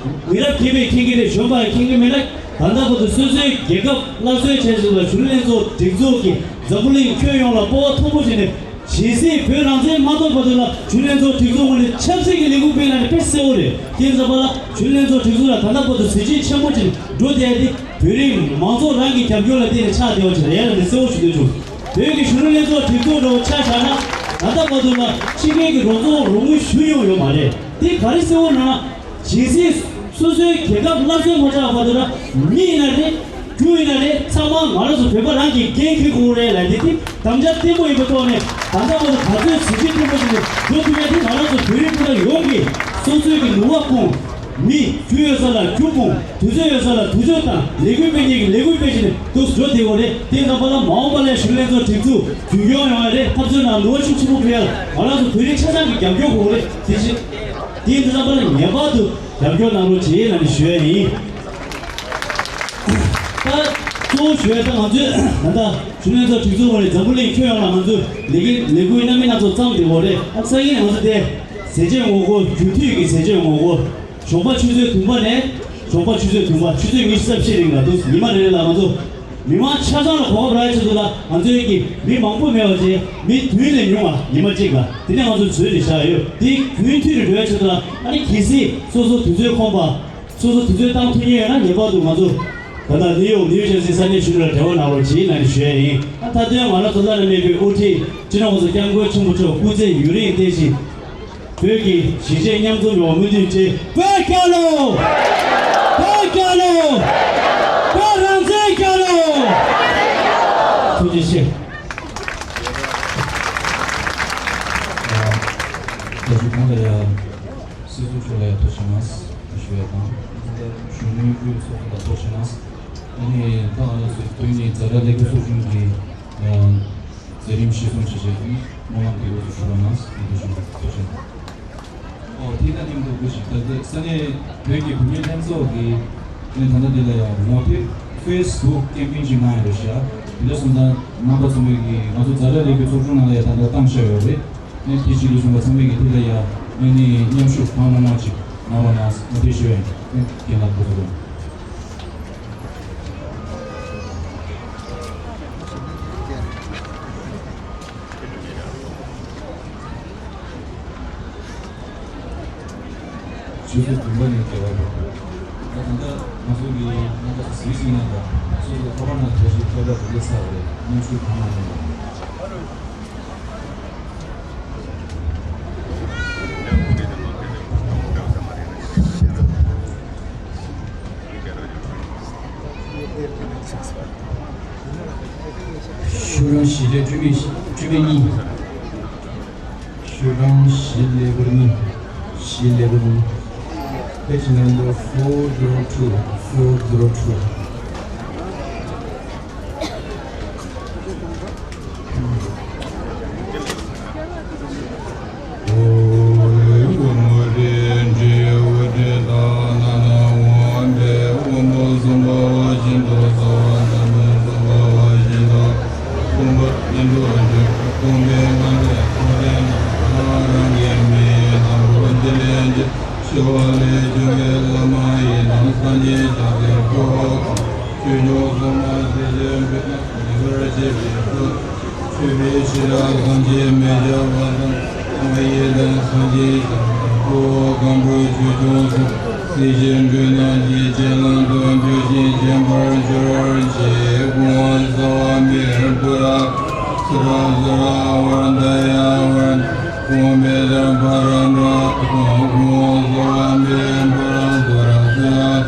མི་རབས་རྒས་པས་མཁྱེན་གྱི་རེད། གཞོན་པས་མཁྱེན་གྱི་མེད་ན། ད་ལྟ་བར་དུ་སོ་སོའི་རྒྱལ་ཁབ་སླར་གསོའི་ཆེད་དུ་ལ་གཞོན་ནུ་ལྷན་ཚོགས་སྒྲིག་འཛུགས་ཀྱིས་འཛམ་བུ་གླིང་ཁྱོན་ཡོངས་ལ་སྤོབས་པ་མཐོན་པོ་བྱས་ནས། ཇི་སྲིད་བོད་རང་བཙན་མ་ཐོབ་བར་དུ་ལ་གཞོན་ནུ་ལྷན་ཚོགས་སྒྲིག་འཛུགས་ངོས་ནས་ཆབ་སྲིད་ཀྱི་ལས་འགུལ་སྤེལ་གནང་ནས་དཔེ་གསལ་བོ་རེད། དེ་ཡིན་ཙམ་པ་ལ་གཞོན་ནུ་ལྷན་ཚོགས་སྒྲིག་འཛུགས་ལ་ད་ལྟ་བར་དུ་གཟི་བརྗིད་ཆེན་པོ་ཅིག་འགྲོ་བསྡད་དེ། བོད་རིགས་མང་ཚོགས་རང་གི་རྒྱབ་སྐྱོར་ལ་བརྟེན་ནས་ཆགས་བསྡད་པ་ཅིག་རེད་ལབ་ནས་གསལ་བོ་ཞུ་འདོད་བྱུང་། བོད་ཀྱི་གཞོན་ནུ་ལྷན་ཚོགས་སྒྲིག་འཛུགས་འདྲ་བོ་ཆ་བཞག་ན། ད་ལྟ་བར་དུ་ལ་ཕྱི་རྒྱལ་གྱི་རོགས་ཚོགས་རོགས་དངུལ་ཞུ་མྱོང་ཡོད་མ་རེད། དེ་ག་རེ་གསལ་བོ་ལབ་ན། ཇི་སྲིད་སོ་སོའི་རྒྱལ་ཁབ་སླར་གསོའི་ཐོག་ཆགས་བར་དུ་ལ་མི་ཡིན་ན་རེད། རྒྱུ་ཡིན་ན་རེད། ཚང་མ་ང་རང་ཚོ་བོད་པ་རང་གིས་འགན་འཁྱེར་དགོས་རེད་ལབ་དེ། དེ་དམ་བཅའ་བརྟན་པོ་ཡིན་པའི་ཐོག་ནས་ད་ལྟ་བར་དུ་ག་ཚོད་གཟི་བརྗིད་ཐོན་པོ་ཞིག་ནས་འགྲོ་ཐུབ་ཡ་དེ་ང་རང་ཚོ་བོད་རིགས་སྤུན་ཟླ་ཡོངས་ཀྱིས་སོ་སོའི་གི་ནུས་པ་སྤུངས། མི་རྒྱུ་ཡོད་ས་ལ་རྒྱུ་སྤུངས། དུས་ཚོད་ཡོད་ས་ལ་དུས་ཚོད་དང་། ལས་འགུལ་སྤེལ་མཁན་གྱི་ལས་འགུལ་སྤེལ་བྱས་ནས་འདུག་འགྲོ་བསྡད་དགོས་རེད། དེ་ཙམ་པ་ལ་མ་འོངས་པ་ལ་གཞོན་ནུ་ལྷན་ཚོགས་སྒྲིག་འཛུགས་རྒྱུན་སྐྱོང་ཡོང་བ་རེད། འཐབ་རྩོད་ནང་ནུས་པ་ཤུགས་ཆེན་པོ་སྤེལ་ཡ་ང་རང་ཚོ་བོད་རིགས་ཆ་ཚང་གི་རྒྱབ་སྐྱོར་དགོས་རེད། དེ་བཞིན་དེ་ཡིན་དུས་ཙམ་པ་ལ་ངེས་པར་དུ་རྒྱབ་སྐྱོར་གནང་རོགས་བྱེད་ལབ་ནས་ཞུ་ཡ་ཡིན། ད་གཙོ་བོ་ཞུ་ཡ་ད་ང་ཚོས་ད་ལྟ་གཞོན་ནུ་ལྷན་ཚོགས་སྒྲིག་འཛུགས་ངོས་ནས་འཛམ་བུ་གླིང་ཁྱོན་ཡོངས་ལ་ང་ཚོས་ལས་འགུལ་ལས་འགུལ་སྣ་མིན་སྣ་ཚོགས་བརྩམས་བསྡད་ཡོད་རེད། ཨ་སང་ཉིན་ང་ཚོ་དེ་ཟས་བཅད་ངོ་རྒོལ། རྒྱུན་མཐུད་ཀྱི་ཟས་བཅད་ངོ་རྒོལ། ཞོགས་པ་ཆུ་ཚོད་བདུན་པ་ནས་ཞོགས་པ་ཆུ་ཚོད་བདུན་པ། ཆུ་ཚོད་ཉི་ཤུ་རྩ་བཞི་རིང་ལ་འདུག་ཉི་མ་རེ་རེ་ལ་ང་ཚོ་མི་མང་ཆ་ཚང་ལ་གོ་སྐབས་རག་ཆེད་དུ་ལ་ང་ཚོའི་གི་མི་མང་པོ་མེད་པ་བྱས། མི་བདུན་ལས་ཉུང་བ་ཉི་མ་གཅིག་ལ་དེ་ནས་ང་ཚོ་འཛུལ་ནས་བཞག་ཡོད། དེ་རྒྱུན་མཐུད་ནས་འགྲོ་ཡ་ཆེད་དུ་ལ་ཨ་ནི་གལ་སྲིད་སོ་སོ་དུས་ཚོད་ཁོམ་པ། སོ་སོ་དུས་ཚོད་བཏང་ཐུབ་ཉེན་ཡོད་ན་ངེས་པར་དུ་ང་ཚོ་ད་ལྟ་ནིའུ་ཡོག་ནིའུ་ཇར་སི་ས་གནས་གཞོན་ནུ་ལ་འབྲེལ་བ་གནང་རོགས་གྱིས་ལབ་ནས་ཞུ་ཡ་ཡིན། ཨ་མཐའ་དོན་ང་རང་ཚོ་བླ་ན་མེད་པའི་དབུ་ཁྲིད་སྤྱི་ནོར་༸གོང་ས་༸སྐྱབས་མགོན་ཆེན་པོ་མཆོག་སྐུ་ཚེ་ཡུན་རིང་བརྟན་ཞིང་། བོད་ཀྱི་གཞིས་བྱེས་མཉམ་འཛོམས་ཡོང་བའི་སྨོན་འདུན་བཅས། བོད་རྒྱལ་ལོ། བོད་རྒྱལ་ལོ། བོད་རང་བཙན་རྒྱལ་ལོ། ཐུགས་རྗེ་ཆེ། ཨ་བཀྲ་ཤིས་གང་ལ་ཡ། སྲིད་ཟུར་མཆོག་ལ་ཡང་ཐུགས་རྗེ་ཆེ་གནང་ཞུ་ཡ་དང་། གཞོན་ནུའི་དབུས་ཚོགས་ཁག་ལ་ཐུགས་རྗེ་ཆེ་གནང་། ཨ་ནི་ད་ང་རང་ཚོའི་བོད་ནི་ཛ་དྲག་ལས་འགུལ་ཚོགས་ཆུང་གི་མཛད་རིམ་གཞིར་བཟུང་བྱས་བྱས་ནི་སྨོན་ལམ་གྱི་འོས་སུ་ཞུ་བ་གནང་། ཡིན་དུ་ཞུ་ཐུགས་རྗེ་ཆེ་གནང་། ཨོ་དེ་དང་མཉམ་དུ་དགོས་ཤིག་ད་ལྟའི་ས་གནས་བོད་ཀྱི་བུད་མེད་ལྷན་ཚོགས་ཀྱིས་ནི་ད་ལྟ་འདི་ལ་ཡང་ངོ་དེབ་ཕེ་སི་བུག་ཀེམ་པེན་ཅིག་གནང་ཡོད་རེད་ཤག་དེ་འདྲ་སོང་ཙང་རྣམ་པ་ཚང་མས་ཀྱིས་ང་ཚོ་ཛ་དྲག་ལས་འགུལ་ཚོགས་ཆུང་ནང་ལ་ཡང་ད་ལྟ་བཏང་བཞག་ཡོད་རེད། ཨེ་དེ་ཕྱི་ལུས་གསུམ་པ་ཚང་མས་ཀྱི་དེ་ལ་ཡ་ཨེ་ནི་མཉམ་ཞུགས་གང་མང་མང་ཅིག་གནང་རོགས་གནང་ཟེར་དེ་ཞུ་ཡ་ཡིན། རྒན་ལགས་སྐུ་གཟུགས། ཆུ་ཚོད་བདུན་པ་ནས་བརྒྱད་པ་བར་དུ། ད་ད་ལྟ་ང་ཚོ་གི་རྣམ་པ་ཚོ་གཟིགས་ཟིན་ན་ད་སོ་སོ་ཁ་པར་ནང་བཞག་ཤིག་ཁྱབ་བསྒྲགས་དེ་འདྲ་ཚར་བ་རེད། མཉམ་ཞུགས་གང་མང་མང་། ཤོག་གྲངས་བཞི་བརྒྱ་བཅུ་མེད་བཅུ་མེད་གཉིས། ཤོག་གྲངས་བཞི་ཀླད་ཀོར་གཉིས། བཞི་ཀླད་ཀོར་གཉིས། Page number four zero two, four zero two. ཆོས་ཕྱི་རབས་སངས་རྒྱས་མི་བྱ་བ་དང་། ང་ཡི་དམ་སངས་རྒྱས་བྱ་བ་དང་། གང་འགྲོ་ཆོས་སྐྱོང་སྲུང་། སྲིད་ཞིའི་འགྲོ་རྣམས་ཀྱི་རྗེས་ལ་འདུད། འགྲོ་ཞིང་མཁྱེན་པར་གྱུར་ཅིག། ཀུན་དགའ་བོ་མི་བོར་སུ་ར་སུ་ར་བར་དུ་ཡང་བར་དུ་གང་འབད་དེར་ཕ་ར་འདྲ་གང་། ཀུན་དགའ་བོ་མི་བོར་སུ་ར་སུ་ར།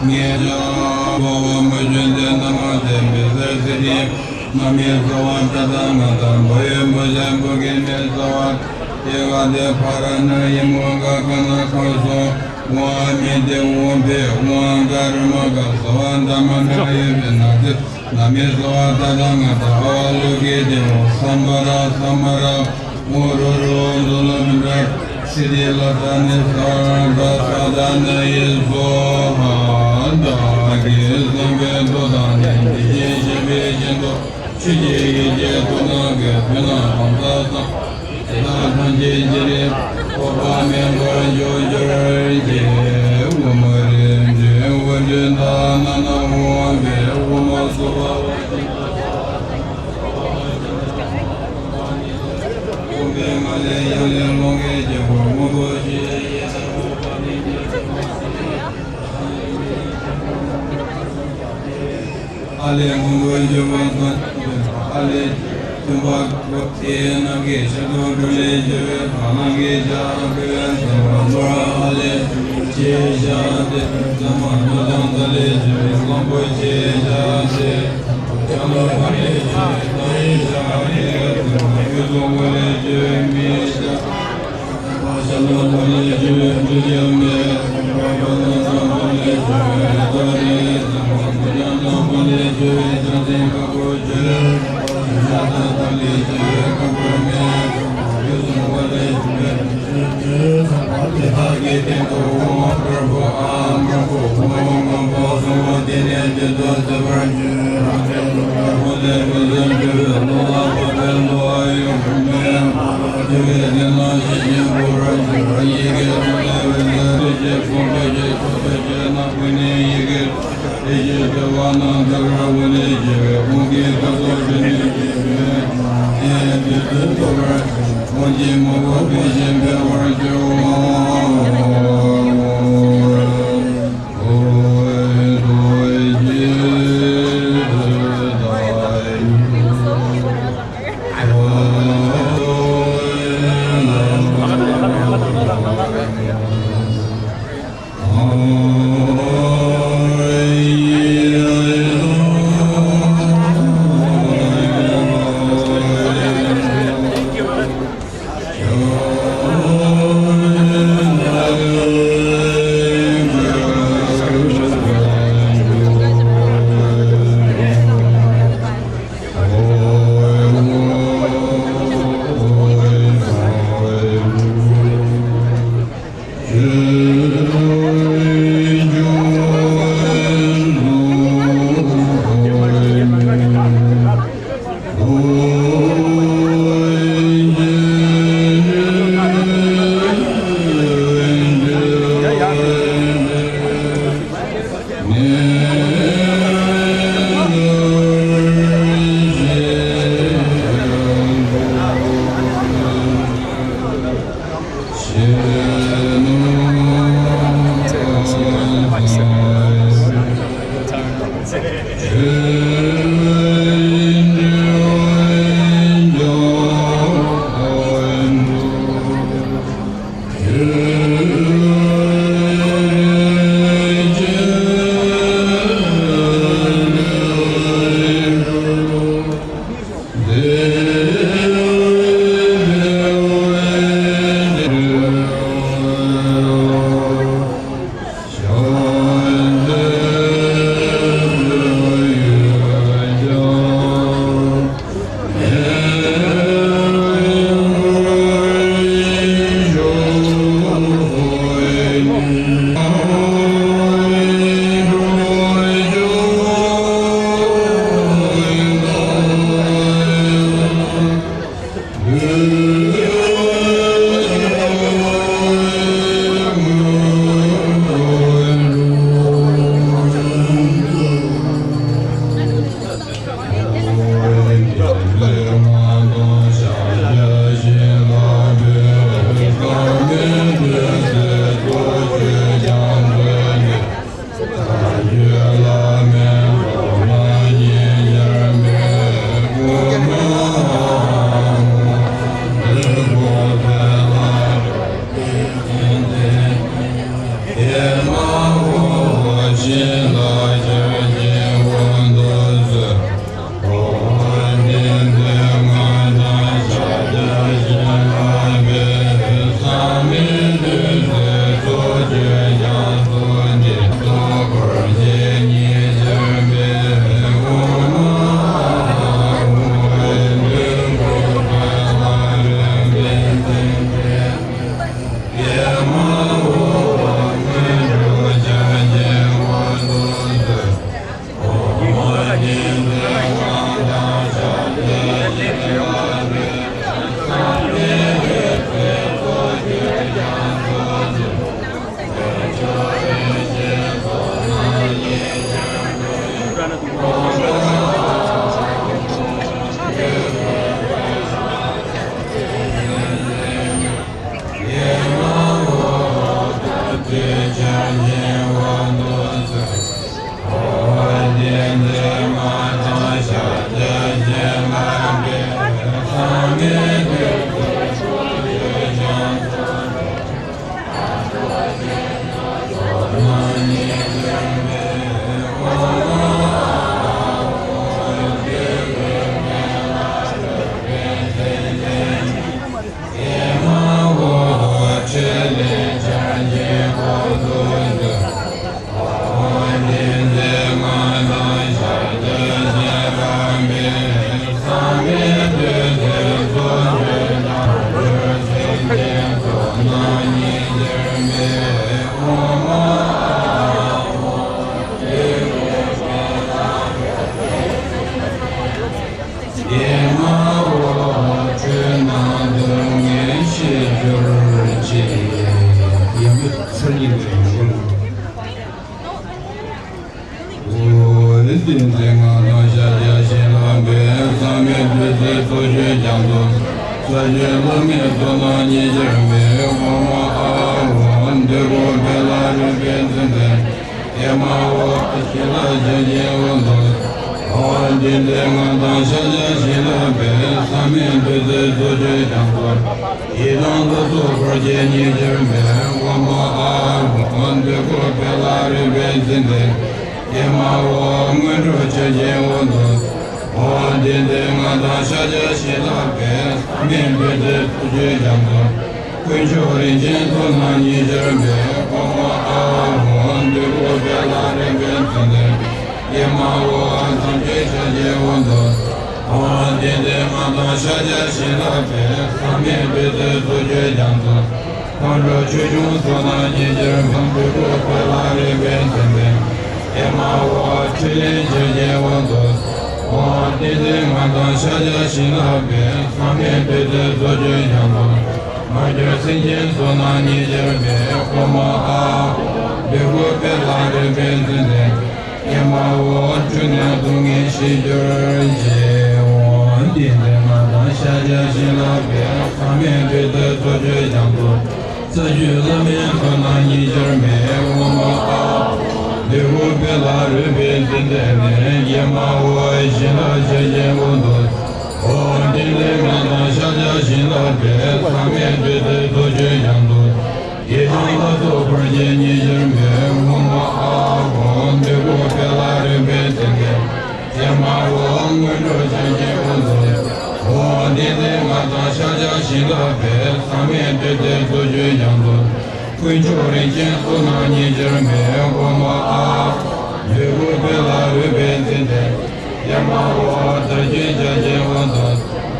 ངེད་ཅག་འགྲོ་བ་མི་སྐྱོན་ཅན་རྣམས་ལ་དད་པའི་སེམས་བསྐྱེད་དེ། ནམ་ཡང་གསོད་པར་ཐབས་དང་ངན་དང་། བུ་ཡོད་བུ་ཆུང་བུ་རྒས་མི་གསོད་པར། སྐྱེ་རྒ་དེ་ཕ་ར་ན་ཡི་མུ་ག་ག་ན་ཁོ་སོང་། དབང་མེད་དེ་དབང་པོའི་དབང་ག་རུ་མ་ག་གསོད་པར་ཐབས་མ་ངན་ཡོད་པའི་ནགས་ཚལ། ནམ་ཡང་གསོད་པར་ཐབས་དང་ངན་དང་། ཨ་ལུ་གི་དེ་འོ་སམ་བ་ར་སམ་བ་ར། འོ་རོ་རོ་འདུ་ལ་མི་འདྲ། སི་ཏི་ལ་ས་ནི་ས་ར་ད་ས་ད་ན་ཡི་སོ་ཧ། བདག་གིས་བསམ་པའི་མདོ་དང་ནི། འདི་ཞེས་བཤད་པའི་བཞིན་དུ། ཆོས་ཀྱི་ཡི་གེ་དོན་དམ་གྱི་དོན་རྣམས་ཀུན་ཏུ་གསུངས། དེ་དག་ཐམས་ཅད་ཀྱི་རིགས་ཐོབ་པ་མེད་པར་འགྱུར་གྱུར་ཅིག། འོ་མ་རིག་འཛིན་འོ་འདྲེན་དང་ནང་ན་འོང་བའི་འོ་མ་སོ་པ་བ་ཅན་དང་། འོ་མའི་ངང་ལས་ཡང་ལས་སློང་གི་རྒྱལ་པོ་སྔོན་པོ་ཞེས་ཡི་དམ་འོ་མ་ནི་ཉེར་ལྔ་ཡིན། ཨ་ལས་སྔོན་པོ་འབྱུང་བ་དང་། ཨ་ལས་འབྱུང་བ་དགུ་སྟེ། ནམ་མཁའི་ཤར་དུ་འགྲོ་ལས་བྱུང་བའི་ཕ་ལང་གི་ཞགས་པའི་ཟེར་བ་ལོར་ཨ་ལས་ཆེ་ཞགས་ཏེ། ཟེར་མ་ནོར་ལྡང་ས་ལས་བྱུང་བའི་གླང་པོ་ཆེ་ཞགས་ཏེ། ལྕང་ལོ་ཕ་ལས་བྱུང་བའི་ཏ་ཡི་ཞགས་ཏེ། ཟེར་མ་ཡུལ་སོག་པོ་ལས་བྱུང་བའི་མི་ཞགས། ཚོགས་འཁོར་གྱི་ཉི་ཤར་མའི་དབུ་མ་ཨ་ཧོ། འདོད་དགུ་སྤེལ་ལ་རོལ་པའི་ཚིག་གདན་ཏེ་མ་ཧོ། སྔོན་འགྲོ་ཕྱག་རྒྱའི་དབང་དུ་ཧོ། ཏིང་འཛིན་ལྔ་དང་ཕྱག་རྒྱ་བྱིན་རླབས་འཕེལ། ཟག་མེད་བདུད་རྩིའི་ཚོགས་ཀྱིས་ཡང་དུ། དཀོན་མཆོག་རིན་ཆེན་གཙུག་ན་ཉི་ཤར་མའི་དབུ་མ་ཨ། འདོད་དགུ་སྤེལ་ལ་རོལ་པའི་ཚིག་གདན་ཏེ་མ་ཧོ། དར་ཞིང་རྒྱས་ཤིང་དབང་དུ་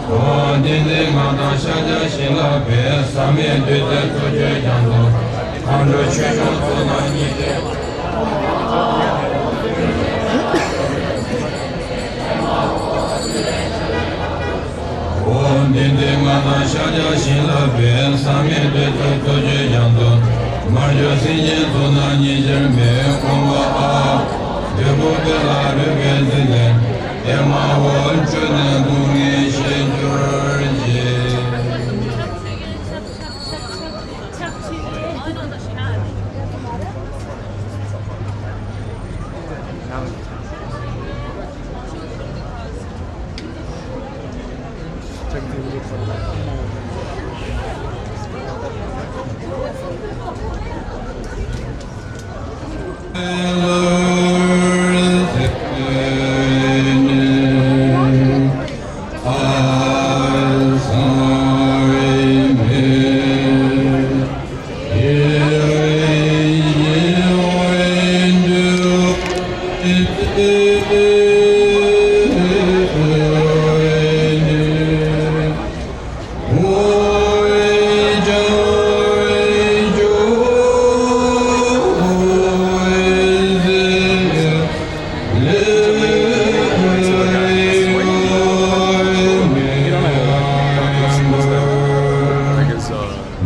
ཧོ། ཏིང་འཛིན་ལྔ་དང་ཕྱག་རྒྱ་བྱིན་རླབས་འཕེལ། ཟག་མེད་བདུད་རྩིའི་ཚོགས་ཀྱིས་ཡང་དུ། མཁའ་འགྲོ་ཆོས་སྐྱོང་གཙུག་ན་ཉི་ཤར། ཧོ། ཏིང་འཛིན་ལྔ་དང་ཕྱག་རྒྱ་བྱིན་རླབས་འཕེལ། ཟག་མེད་བདུད་རྩིའི་ཚོགས་ཀྱིས་ཡང་དུ། མར་གྱུར་སེང་ཆེན་གཙུག་ན་ཉི་ཤར་མའི་དབུ་མ་ཨ། འདོད་དགུ་སྤེལ་ལ་རོལ་པའི་ཚིག་གདན་ཏེ་མ་ཧོ། སྤྱོད་ནས་སྡུག་བསྔལ་ཞི་གྱུར་ཅིག།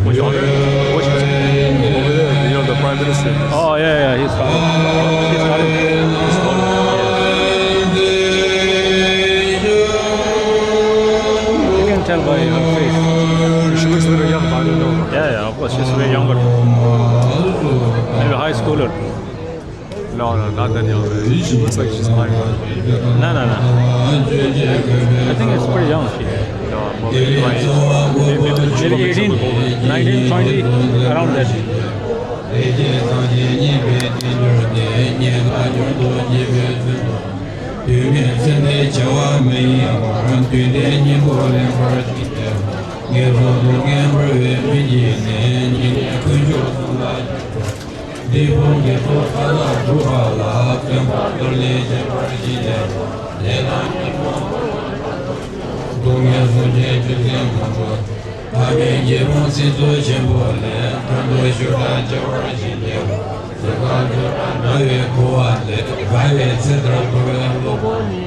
Which order? Which, over there, you know, the Prime Minister. Oh, yeah, yeah, he's calling. He's calling. He's calling. You can tell by her face. She looks a little young, but I don't know. Yeah, yeah, of course, she's way younger. Maybe high schooler. No, no, not that young. She looks like she's fine. No, no, no. I think it's pretty young. She. No, maybe like, maybe, maybe eighteen, nineteen, twenty, around that. དུས་མེད་ཚེ་འདིའི་བྱ་བ་མི་ཡིན་པར། དུས་འདས་སྙིང་པོ་ལེན་པར་བྱེད། ངན་སོང་སྡུག་བསྔལ་འཁོར་བའི་མུན་གྱིས་ནི། ཉེས་ལས་དཀོན་མཆོག་གསུམ་ལ། འདི་ཕུང་དགེ་ཚོགས་མཐའ་ལ་སྒྲུབ་པ་ལ། བརྩོན་པ་གཏོར་ལེན་བྱེད་པར་བགྱི། ལས་དང་ཉོན་མོངས་སྡུག་བསྔལ་གསུམ་ཆེན་ཆུ་སྲིན་ཁམས་གསུམ། ཐ་མལ་སྐྱེ་བོའི་སྲིད་མཚོ་ཆེན་པོ་ལས། ཐར་འདོད་ཞུ་དག་བྱ་བར་བགྱི། ཚེ་དཔག་ཚད་མེད་འདྲ་བའི་འཁོར་བ་ལས། འགལ་བའི་ཚེ་ཐར་འཁོར་བའི་སློབ་དཔོན་ནི།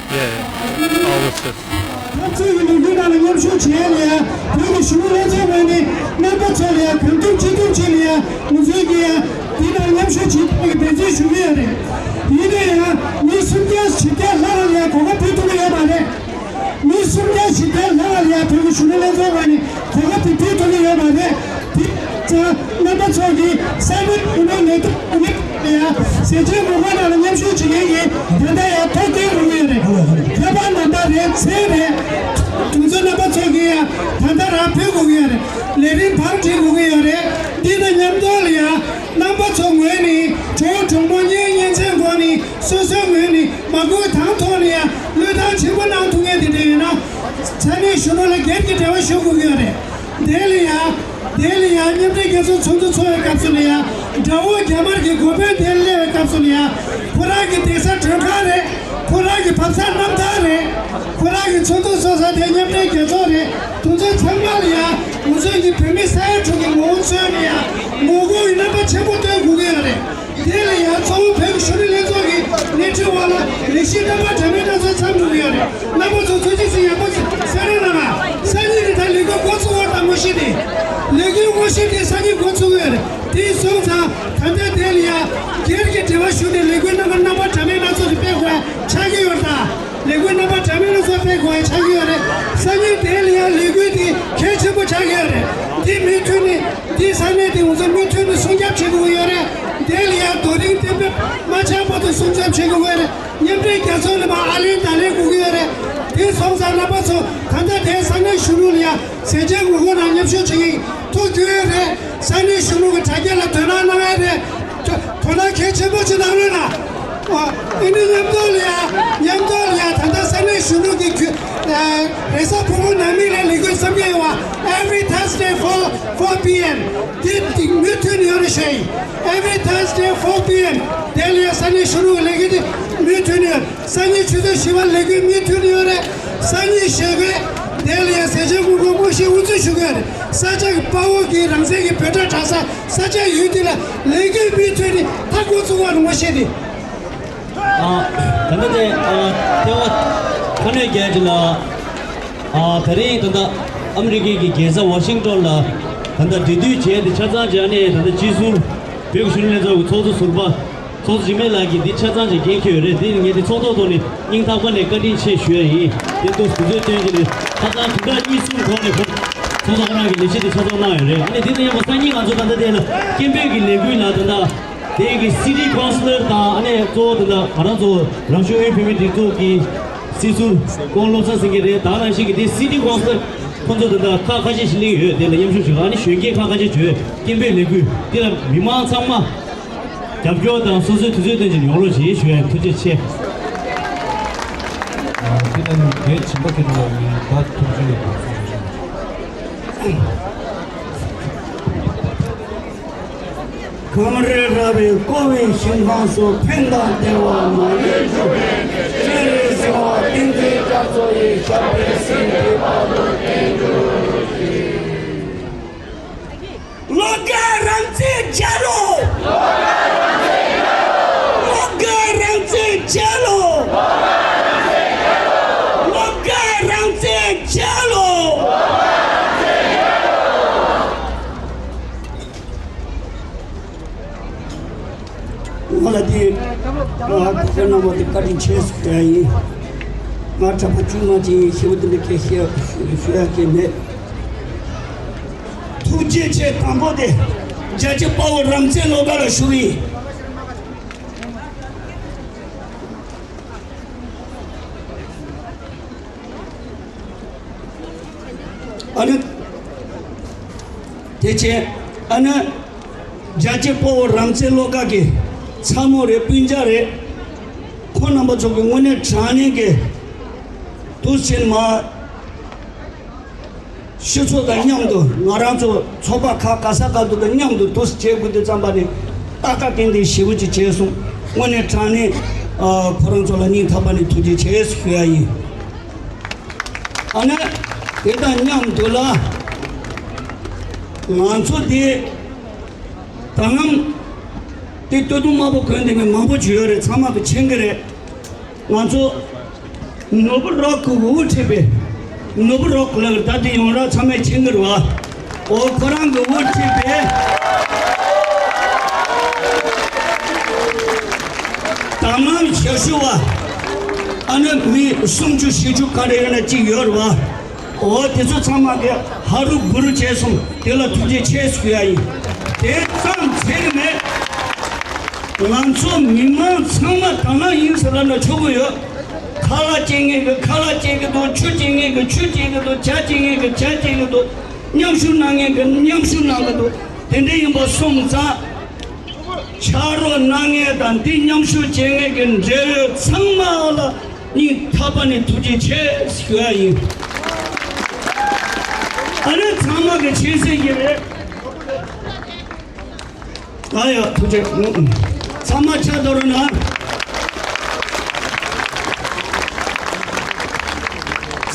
Yeah, yeah. Always this. འཐབ་རྩོད་ཀྱི་ལས་འགུལ་ནང་ལ་མཉམ་ཞུགས་བྱས་ནས་བོད་ཀྱི་གཞོན་ནུ་ལྷན་ཚོགས་ངོས་ནས་རྣམ་པ་ཚོ་ལ་གང་ཐུབ་ཅི་ཐུབ་བྱས་ནས་ང་ཚོའི་གི་འདི་ནང་མཉམ་ཞུགས་བྱེད་ཐུབ་པའི་འབད་བརྩོན་ཞུ་གི་ཡོད་རེད། ཡིན་ན་ཡང་མི་སུམ་བརྒྱ་བཞི་བརྒྱ་ལྷག་ལ་གོ་སྐབས་སྤྲད་ཐུབ་ཀྱི་ཡོད་མ་རེད། མི་སུམ་བརྒྱ་བཞི་བརྒྱ་ལྷག་ལ་ཡང་བོད་ཀྱི་གཞོན་ནུ་ལྷན་ཚོགས་ངོས་ནས་གོ་སྐབས་དེ་སྤྲད་ཐུབ་ཀྱི་ཡོད་མ་རེད། དེ་ཙང་རྣམ་པ་ཚོ་གིས་ས་གནས་ཁོ་ནའི་ལས་དོན་ཁོ་ནའི་ལ་ཡང་ཟས་བཅད་ངོ་རྒོལ་ནང་ལ་མཉམ་ཞུགས་བྱེད་མཁན་གྱི་ད་ལྟ་ཡང་ཐོ་འགོད་དགོས་ཀྱི་ཡོད་རེད། ཁ་པར་ནམ་བར་རེད། མཚན་རེད། དེ་ཚོ་རྣམ་པ་ཚོ་གིས་ཡང་ད་ལྟ་རང་ཕུལ་དགོས་ཀྱི་ཡོད་རེད། ལས་རིམ་བར་བྲིས་དགོས་ཀྱི་ཡོད་རེད། འདི་དང་མཉམ་ ཚོ་ངོས་ནས་གྲོགས་གྲོགས་མོ་གཉེན་ཉེ་ཚན་སྒོ་ནས་སོ་སོའི་ངོས་ནས་མ་དགོས་དང་ཐོག་ནས་ཡང་བློས་བཏང་ཆེན་པོ་གནང་ཐུབ་མཁན་དེ་འདྲ་ཡོད་ན། ས་གནས་གཞོན་ནུ་ལ་སྒེར་གྱི་འབྲེལ་བ་ཞུ་དགོས་ཀྱི་ཡོད་རེད། དེ་ལ་ཡང་དེ་ལ་ཡང་མཉམ་འབྲེལ་རྒྱལ་ཚོགས་ཚོགས་འདུ་ཚོགས་པའི་སྐབས་སུ་ལ་ཡང་དགྲ་བོ་རྒྱ་དམར་གྱི་འགོ་དཔོན་དེ་སླེབས་པའི་སྐབས་སུ་ལ་ཡང་ཁོ་རང་གི་བསྡད་ས་མགྲོན་ཁང་རེད། ཁོ་རང་གི་བབས་ས་གནམ་ཐང་རེད། ཁོ་རང་གི་ཚོགས་འདུ་ཚོགས་ས་དེ་མཉམ་འབྲེལ་རྒྱལ་ཚོགས་རེད། དེ་ཚོ་ཚང་མ་ལ་ཡང་ང་ཚོ་གི་བོད་མི་ས་ཡ་དྲུག་གི་ངོ་བོ་མཚོན་ནས་ཡང་ངོ་རྒོལ་གྱི་རྣམ་པ་ཆེན་པོ་སྟོན་དགོས་ཀྱི་ཡོད་རེད། དེ་ལ་ཡང་གཙོ་བོ་བོད་ཀྱི་གཞོན་ནུ་ལྷན་ཚོགས་ཀྱི་སྣེ་ཁྲིད་འོག་ལ་ལས་གཞི་རྣམ་པ་འདྲ་མིན་སྣ་ཚོགས་མཚམས་འཇོག་གི་ཡོད་རེད། རྣམ་པ་ཚོ་ཐུགས་རྗེ་ཆེ། ཡག་པོ་གསན་རོགས་གནང་། སང་ཉིན་ནས་ད་ལས་འགུལ་འགོ་ཚུགས་པ་དང་ངོ་ཤེས་ཏེ། ལས་འགུལ་ངོ་ཤེས་ཏེ་སང་ཉིན་འགོ་ཚུགས་ཀྱི་ཡོད་རེད། དེ་སོང་ཙང་ད་ལྟ་དེ་ལ་ཡང་སྒེར་གྱི་འབྲེལ་བ་ཞུས་ཏེ་ལས་འགུལ་རྣམ་པ་རྣམ་པ་འདྲ་མིན་སྣ་ཚོགས་ཤིག་སྤེལ་དགོས་ཆགས་ཀྱི་ཡོད་རེད་ད། ལས་འགུལ་རྣམ་པ་འདྲ་མིན་སྣ་ཚོགས་སྤེལ་དགོས་ཆགས་ཀྱི་ཡོད་རེད། སང་ཉིན་དེ་ལ་ཡང་ལས་འགུལ་དེ་གལ་ཆེན་པོ་ཆགས་ཀྱི་ཡོད་རེད། དེ་མུ་མཐུད་ནས་དེ་ས་གནས་དེ་ང་ཚོ་མུ་མཐུད་ནས་སྲུང་སྐྱོབ་བྱེད་དགོས་ཀྱི་ཡོད་རེད། དེ་ལ་ཡང་རྡོ་རིང་གཏན་འབེབས་མ་ཆགས་བར་དུ་སྲུང་སྐྱོབ་བྱེད་དགོས་ཀྱི་ཡོད་རེད། མཉམ་འབྲེལ་རྒྱལ་ཚོགས་ནས་མར་ཨ་ལན་ད་ལན་དགོས་ཀྱི་ཡོད་རེད། དེ་སོང་ཙང་རྣམ་པ་ཚོ་ད་ལྟ་དེ་ས་གནས་གཞོན་ནུ་ལ་ཡང་ཟས་བཅད་ངོ་རྒོལ་ནང་མཉམ་ཞུགས་བྱེད་མཁན་ཐུགས་རྒྱུས་ཡོད་རེད། ས་གནས་གཞོན་ནུ་གི་དྲ་རྒྱ་ལ་དོ་སྣང་གནང་ཡ་རེད། དོ་དོ་སྣང་གལ་ཆེན་པོ་ཅིག་གནང་རོགས་གནང་། ཨ་ཨ་ནི་མཉམ་དུ་ལ་ཡ་མཉམ་དུ་ལ་ཡ་ད་ལྟ་ས་གནས་གཞོན་ནུ་གི་རྒྱུ་ཨ་རེས་གཟའ་ཕུར་བུ་ནང་མི་ལ་ལས་འགུལ་བསམ་གྱི་ཡོད་པ། Every Thursday four four p.m. དེ་དེ་མུ་མཐུད་ནས་ཡོད་རེད་ཤག Every Thursday four p.m. དེ་ལ་ཡ་ས་གནས་གཞོན་ནུ་གི་ལས་འགུལ་དེ་མུ་མཐུད་ནས་ཡོད། སང་ཉིན་ཆུ་ཚོད་བཞི་པ་ལས་འགུལ་མུ་མཐུད་ནས་ཡོད་རེད། སང་ཉིན་ཞོགས་ཀས་དེ་ལ་ཡང་ཟས་བཅད་ངོ་རྒོལ་དངོས་གཞིའི་དབུ་འཛུགས་ཞུ་གི་ཡོད་རེད། ས་ཆ་གི་དཔའ་བོ་གི་རང་བཙན་གྱི་འབོད་སྒྲ་གྲགས་ས་ས་ཆ་ཡུལ་དེ་ལ་ལས་འགུལ་མུ་མཐུད་ནས་མཐའ་འཁོར་ཚུགས་པ་རིན་པོ་ཆེ་རེད། ཨ། ད་ལྟ་དེ་ཨ་ལྟེ་བ་ཁ་གནོན་རྒྱལ་གྱི་ལ་ཨ་ད་རིང་ད་ལྟ་ཨ་མི་རི་ཀའི་གི་རྒྱལ་ས་ཝ་ཤིང་ཏོན་ལ་ད་ལྟ་འབྲེལ་མཐུད་བྱས་ཏེ་ཆ་ཚང་བྱས་ནས་ད་ལྟ་སྤྱི་ཟུར་བོད་ཀྱི་གཞོན་ནུ་ལྷན་ཚོགས་ཀྱི་ཚོགས་གཙོ་ཟུར་པ། ཚོགས་གཙོ་འཇིགས་མེད་ལགས་ཀྱིས་འདི་ཆ་ཚང་ཅིག་འགན་འཁྱེར་ཡོད་རེད། འདི་ངས་འདི་ཚོགས་ཐོག་ཐོག་ནས་སྙིང་ཐག་པ་ནས་བཀའ་དྲིན་ཆེ་ཞུ་ཡ་ཡིན། དེ་ཚོ་དུས་ཚོད་བཏོན་གྱི་རེད། ཁ་སང་བདུན་ཕྲག་གཉིས་གསུམ་གོང་ནས་ཁོང་ཚོ་ཁོ་རང་གི་ལས་བྱེད་དེ་ཆ་ཚང་གནང་ཡོད་རེད། ཨ་ནི་དེ་དང་མཉམ་པོ་སང་ཉིན་ང་ཚོ་ད་ལྟ་དེ་ལ་སྐད་འབོད་ཀྱི་ལས་འགུལ་ལ་ད་ལྟ་དེ་གི་སི་ཊི་ཀའུན་སི་ལར་དང་ཨ་ནི་གཙོ་བོ་ད་ལྟ་ང་རང་ཚོ་རང་སྐྱོང་ཨུ་ཡོན་བོད་མིའི་སྒྲིག་འཛུགས་ཀྱི་སྲིད་ཟུར་ཀོང་བློ་བཟང་སེང་གེ་རེད། ད་ག་ནང་བཞིན་གྱི་དེ་སི་ཊི་ཀའུན་སི་ལར་ཁོང་ཚོ་ད་ལྟ་ཁག་ཁ་ཤས་ཤིག་སླེབས་ཡོད། དེ་ལ་མཉམ་ཞུགས་བྱེད་དགོས། ཨ་ནི་གཞོན་སྐྱེས་ཁག་ཁ་ཤས་བྱོས། སྐད་འབོད་ལས་འགུལ་དེ་ལ་མི་མང་ཚང་མ་རྒྱབ་སྐྱོར་དང་སོ་སོའི་དུས་ཚོད་བཏོན་ཅིང་ཡོང་རོགས་ཞེས་ཞུ་ཡ་ཐུགས་རྗེ་ཆེ། ཨ་དེ་ལ་ནི་རྒན་བྱིན་པ་མཁས་གྲུབ་ལགས་ཀྱིས་ད་ཐུགས་རྗེ་ཆེ། གངས་རི་ར་བས་བསྐོར་བའི་ཞིང་ཁམས་སུ། ཕན་དང་བདེ་བ་མ་ལུས་འབྱུང་བའི་གནས། སྤྱན་རས་གཟིགས་དབང་བསྟན་འཛིན་རྒྱ་མཚོ་ཡི། ཞབས་པད་སྲིད་མཐའི་བར་དུ་བརྟན་གྱུར་ཅིག་བློ་དགའ་རང་བཙན་རྒྱལ་ལོ། བློ་དགའ་རང་བཙན་རྒྱལ་ལོ། བློ་དགའ་རང་བཙན་རྒྱལ་ལོ། ང་ལ་དེ་ཨ་གོ་སྐབས་གནང་བ་དེ་བཀའ་དྲིན་ཆེ་ཞུ་ཡ་ཡིན། ང་གྲྭ་པ་ཆུང་མ་ཅིག་ཡིན། ཞེ་པོ་དེ་འདྲ་སྐད་བཤད་ཞུ་ཡ་གི་མེད། ཐུགས་རྗེ་ཆེ། དང་པོ་དེ་རྒྱལ་གཅེས་དཔའ་བོ་རང་བཙན་བློ་དགའ་ལ་ཞུ་གི་ཡིན། ཨ་ནི། དེ་བྱས། ཨ་ནི། རྒྱལ་གཅེས་དཔའ་བོ་རང་བཙན་བློ་དགའ་གི་ཚ་མོ་རེད། སྤུན་ཀྱག་རེད། ཁོང་རྣམ་པ་ཚོ་གི་དངོས་གནས་དྲང་གནས་ཀྱི་དུས་ཆེན་མ། སྤྱི་ཚོགས་དང་མཉམ་དུ་ང་རང་ཚོ་ཚོགས་པ་ཁག་ག་ས་ག་དུ་དང་མཉམ་དུ་དུས་བྱེད་དགོས་དུས་ཙམ་པ་ནི་ཏག་ཏག་ཏན་ཏན་ཞེ་པོ་ཅིག་བྱས་སོང་། དངོས་གནས་དྲང་གནས་ཨ་ཁོ་རང་ཚོ་ལ་སྙིང་ཐག་པ་ནས་ཐུགས་རྗེ་ཆེ་ཞུ་ཡ་ཡིན། ཨ་ནི་དེ་དང་མཉམ་དུ་ལ་ང་ཚོ་དེ་ད་ལམ་དེ་སྟོད་ཐུང་དམར་པོ་གོན་བསྡད་མཁན་མང་པོ་ཅིག་ཡོད་རེད། ཚང་མ་གིས་མཁྱེན་གྱི་རེད། ང་ཚོ་ནོར་བུ་རོགས་ཀྱི་དབུ་ཁྲིད་པའི་ནོར་བུ་རོགས་ལ་ད་དེ་ཡོང་ར་ཚང་མས་མཁྱེན་གྱི་རེད་བ། འོ་ཁོ་རང་གི་དབུ་ཁྲིད་པའི་དང་བླངས་ཞབས་ཞུ་བ་ཨ་ནི་མི་སུམ་ཅུ་བཞི་ཅུ་ག་རེ་ཡོད་ན་གཅིག་ཡོད་རེད་བ། འོ་དེ་ཚོ་ཚང་མ་གི་ཧ་རུ་བུ་རུ་བྱས་སོང་། དེ་ལ་ཐུགས་རྗེ་ཆེ་ཞུ་ཡ་ཡིན། དེ་ཙམ་ཚད་མེད། ང་ཚོ་མི་མང་ཚང་མ་དང་བླངས་ཡིན་ཟེར་ལབ་ན་ཆོག་གི་ཡོད། ཁ་ལག་སྐྱེལ་མཁན་གི་ཁ་ལག་སྐྱེལ་གི་འདུག་ཆུ་སྐྱེལ་མཁན་གི་ཆུ་སྐྱེལ་གི་འདུག་ཇ་སྐྱེལ་མཁན་གི་ཇ་སྐྱེལ་གི་འདུག་མཉམ་ཞུགས་གནང་མཁན་གི་མཉམ་ཞུགས་གནང་གི་འདུག་དེ་འདྲ་ཡིན་པ་སོང་ཙང་། ཕྱག་རོགས་གནང་མཁན་དང་འདི་མཉམ་ཞུགས་བྱེད་མཁན་གྱི་འབྲེལ་ཡོད་ཚང་མ་ལ་སྙིང་ཐག་པ་ནས་ཐུགས་རྗེ་ཆེ་ཞུ་ཡ་ཡིན། ཨ་ནི་ཚང་མ་གི་མཁྱེན་གསལ་གྱི་རེད། ཨ་ཡ་ཐུགས་རྗེ། ཚང་མ་ཕྱག་རྡོ་རུ་ན།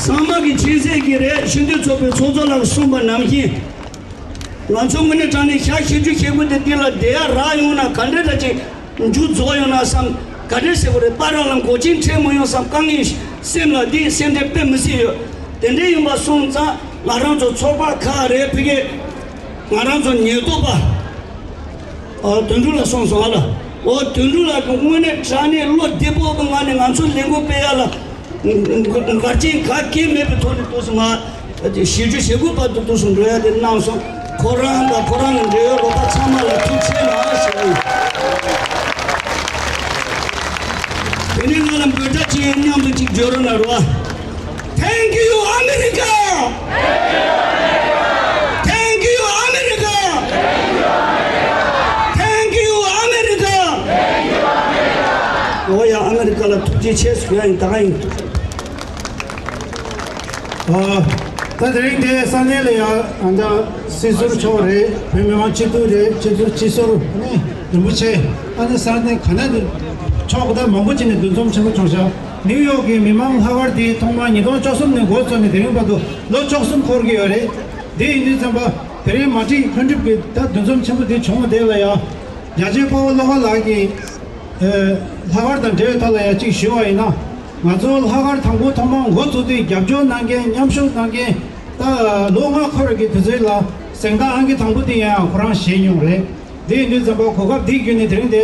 ཚང་མ་གི་མཁྱེན་གསལ་གྱི་རེད། ཤིན་ཏུ་ཚོགས་པའི་ཚོགས་གཙོ་ལགས་གསུངས་པ་ནང་བཞིན། ང་ཚོ་དངོས་གནས་དྲང་གནས་ཞག་བཞི་བཅུ་ཞེ་དགུ་དེ་འདི་ལ་བསྡད་ཡ་རག་ཡོང་ན་ག་འདྲ་འདྲ་ཅིག་མཇུག་རྫོགས་ཡོང་ན་བསམ། ག་འདྲ་ཟེར་དགོས་རེད། པ་ར་ལ་མགོ་ཅན་ཁྲེལ་མ་ཡོང་བསམ། དཀའ་ངལ་སེམས་ལ་འདི་སེམས་ཁྲལ་དཔེ་མི་སྲིད་ཡོད། དེ་འདྲ་ཡིན་པ་སོང་ཙང་ང་རང་ཚོ་ཚོགས་པ་ཁག་རེད། ཕ་གི་ང་རང་ཚོ་ཉེན་རྟོག་པ། ཨ། དོན་གྲུབ་ལགས་གསུངས་སོང་ཨ་ལ། འོ་དོན་གྲུབ་ལགས་ཀྱིས་དངོས་གནས་དྲང་གནས་བློ་བདེ་པོ་གི་ངང་ནས་ང་ཚོ་ལས་འགུལ་སྤེལ་ཡ་ལ་འགལ་རྐྱེན་ག་གེ་མེད་པའི་ཐོག་ནས་འདུག་སེ་ང་བཞི་བཅུ་ཞེ་དགུ་བར་དུ་འདུག་སེ་འགྲོ་ཡ་དེ་གནང་སོང་། ཁོ་རང་དང་ཁོ་རང་གི་འབྲེལ་ཡོད་རོགས་པ་ཚང་མ་ལ་ཐུགས་རྗེ་གནང་ཞུ། དེ་ནས་ང་ལ་འབོད་སྒྲ་ཅིག་མཉམ་དུ་ཅིག་བརྗོད་རོགས་གནང་རོགས། Thank you, America! Thank you, America! Thank you, America! འོ་ཡ། ཨ་མེ་རི་ཀ་ལ་ཐུགས་རྗེ་ཆེ་ཞུ་ཡ་ཡིན། ད་ག་ཡིན། ཨ། ད་དེ་རིང་འདི་ས་གནས་ལ་ཡ་ཨ་ད་སྲིད་ཟུར་མཆོག་རེད། བོད་མི་མང་སྤྱི་འཐུས་རེད། སྤྱི་འཐུས་སྤྱི་ཟུར་ནི་རིན་པོ་ཆེ། ཨ་ནི་ས་གནས་ག་ནས་འདི་ཕྱོགས་ད་མང་པོ་ཅིག་ནས་འདུ་འཛོམས་ཆེན་པོ་བྱུང་ཤག་ནིའུ་ཡོག་གི་མི་མང་ལྷག་དཀར་འདི་ཐོག་མར་ཉིས་སྟོང་བཅུ་གསུམ་ནས་འགོ་བཙུགས་ནས་དེ་རིང་བར་དུ་ལོ་བཅུ་གསུམ་འཁོར་གྱི་ཡོད་རེད། དེ་ཡིན་དུས་ཙམ་པ་དེ་རིང་མ་ཊིན་ལྷུན་གྲུབ་ཀྱི་ད་འདུ་འཛོམས་ཆེན་པོ་འདི་བྱུང་བ་དེ་ལ་ཡ། རྒྱལ་གཅེས་དཔའ་བོ་བློ་དགའ་ལགས་ཀྱིས་ཨེ་ལྷག་དཀར་དང་འབྲེལ་བའི་ཐོག་ལ་ཡ་གཅིག་ཞུ་བ་ཡིན་ན། ང་ཚོ་ལྷག་དཀར་དང་པོ་ཐོག་མར་འགོ་བཙུགས་དུས་རྒྱབ་སྐྱོར་གནང་མཁན་མཉམ་ཞུགས་གནང་མཁན་ད་ལོ་ལྔ་འཁོར་གྱི་དུས་ཚོད་ལ་གཟེངས་རྟགས་ཨང་ཀི་དང་པོ་དེ་ཡང་ཁོ་རང་བཞེས་མྱོང་རེད། དེ་ཡིན་དུས་ཙམ་པ་གོ་སྐབས་འདི་བརྒྱུད་ནས་དེ་རིང་འདི་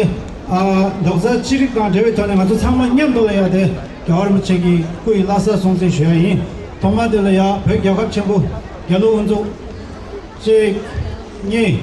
ཨ་རྡོག་རྩ་གཅིག་སྒྲིལ་དང་འབྲེལ་བའི་ཐོག་ནས་ང་ཚོ་ཚང་མ་མཉམ་དུ་ལ་ཡ་དེ་རྒྱལ་བ་རིན་པོ་ཆེ་གི་སྐུ་ཡི་བླ་གཟའ་སྲུང་བརྩི་ཞུ་ཡ་ཡིན། ཐོག་མ་དེ་ལ་ཡ་བོད་རྒྱལ་ཁབ་ཆེན་པོ་རྒྱལ་གླུ་དབུ་འཛུགས། གཅིག་གཉིས།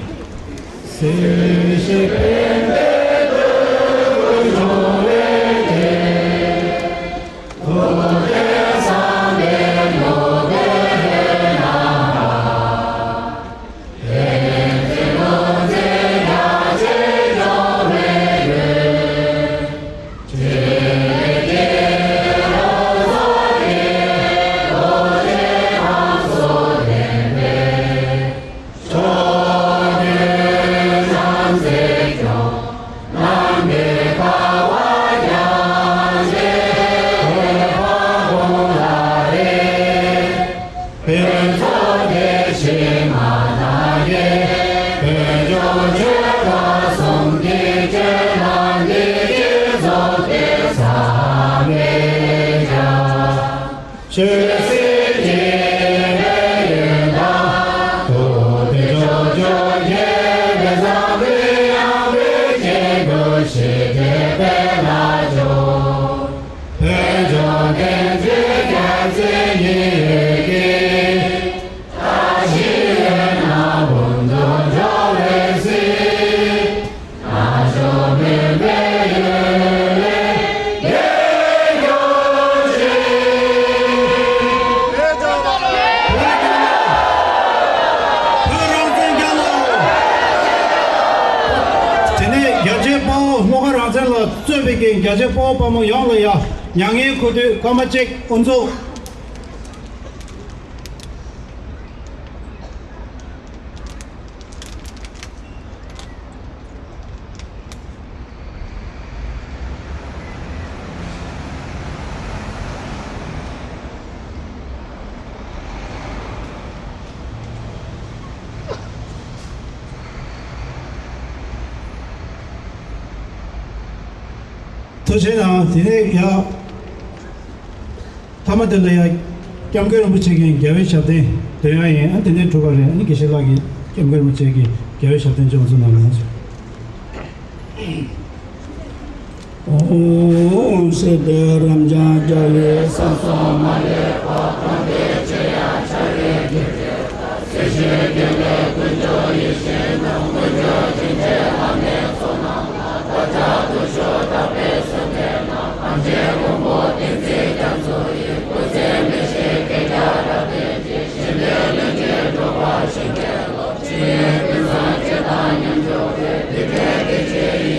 དེ་ནས་རྒྱལ་གཅེས་དཔའ་བོ་བློ་དགའ་རང་བཙན་ལགས་གཙོས་པའི་རྒྱལ་གཅེས་དཔའ་བོ་དཔའ་མོ་ཡོངས་ལ་ཡ་མྱ་ངན་གུས་འདུད་སྐར་མ་གཅིག་དབུ་འཛུགས། ཐུགས་རྗེ་གནང་། དེ་ནས་ཡ། མཐའ་མ་དེ་ལ་ཡང་སྐྱབས་མགོན་རིན་པོ་ཆེ་གི་རྒྱལ་བའི་ཞབས་བརྟན་འདོན་ཡ་ཡིན། ཨ་དེ་ནས་གྲུབ་པ་རེད། ཨ་ནི་དགེ་བཤེས་ལགས་ཀྱིས་སྐྱབས་མགོན་རིན་པོ་ཆེ་གི་རྒྱལ་བའི་ཞབས་བརྟན་ཅིག་འོང་ཚུལ་གནང་རོགས་གནང་། ཨོཾ་སིདྡྷི་རབ་འབྱམས་རྒྱལ་བའི་གསང་གསུམ་མ་ལུས་པ། གང་འདུལ་ཅི་ཡང་འཆར་བའི་རྒྱུད་སྲིད་ཞིའི་རྒྱུད་ལས་ཀུན་འབྱུང་ཡེ་ཤེས་རྣམས། ཀུན་འབྱུང་ཆེན་པོའི་ལྷ་མོའི་ཚོགས་རྣམས་ལ། བདག་ཅག་བདུད་ཕྱོགས་དག་པའི་གསོལ་འདེབས་ལ། ཐམས་ཅད་མགོན་པོ་བསྟན་འཛིན་རྒྱ་མཚོ་ཡི། སྐུ་ཚེ་མི་ཤིགས་བདེ་འབྱུང་རབ་བརྟན་ཅིང་། གཞན་ཕན་ལྷན་ཅིག་འགྲོ་བ་གཤིན་རྗེའི་བློན། ཕྱི་ནས་ཀུན་བཟང་བཅས་དང་མཉམ་འགྲོགས་པའི། སྡིག་པའི་སྡིག་བྱས་ཡི།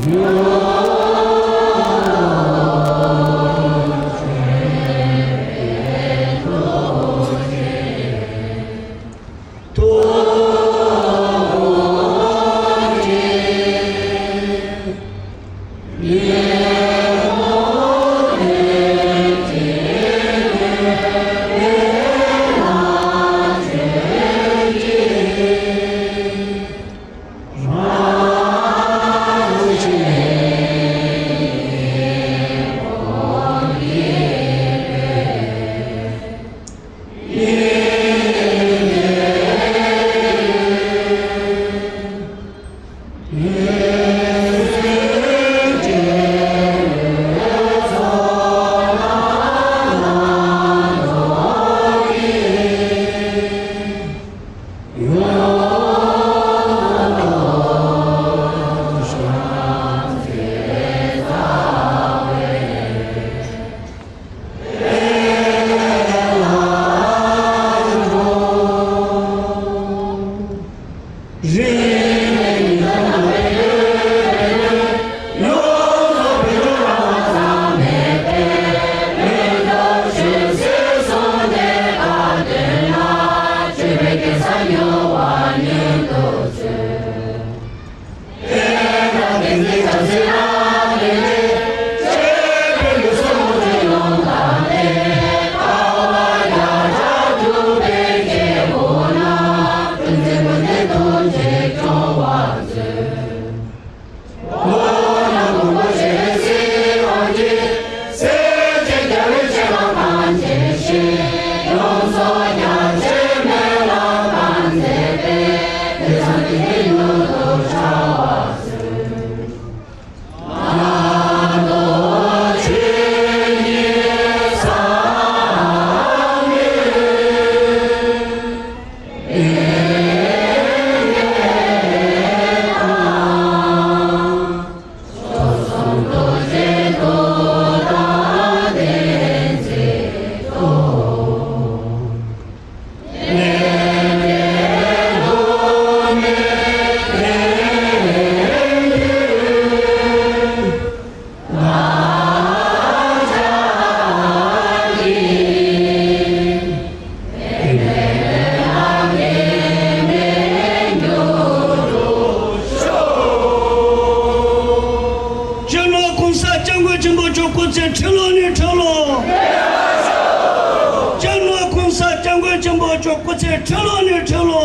སྤྱི་ནོར་༸གོང་ས་༸སྐྱབས་མགོན་ཆེན་པོ་མཆོག་སྐུ་ཚེ་ཁྲི་ལོ་ནས་ཁྲི་ལོ། སྤྱི་ནོར་༸གོང་ས་༸སྐྱབས་མགོན་ཆེན་པོ་མཆོག་སྐུ་ཚེ་ཁྲི་ལོ་ནས་ཁྲི་ལོ།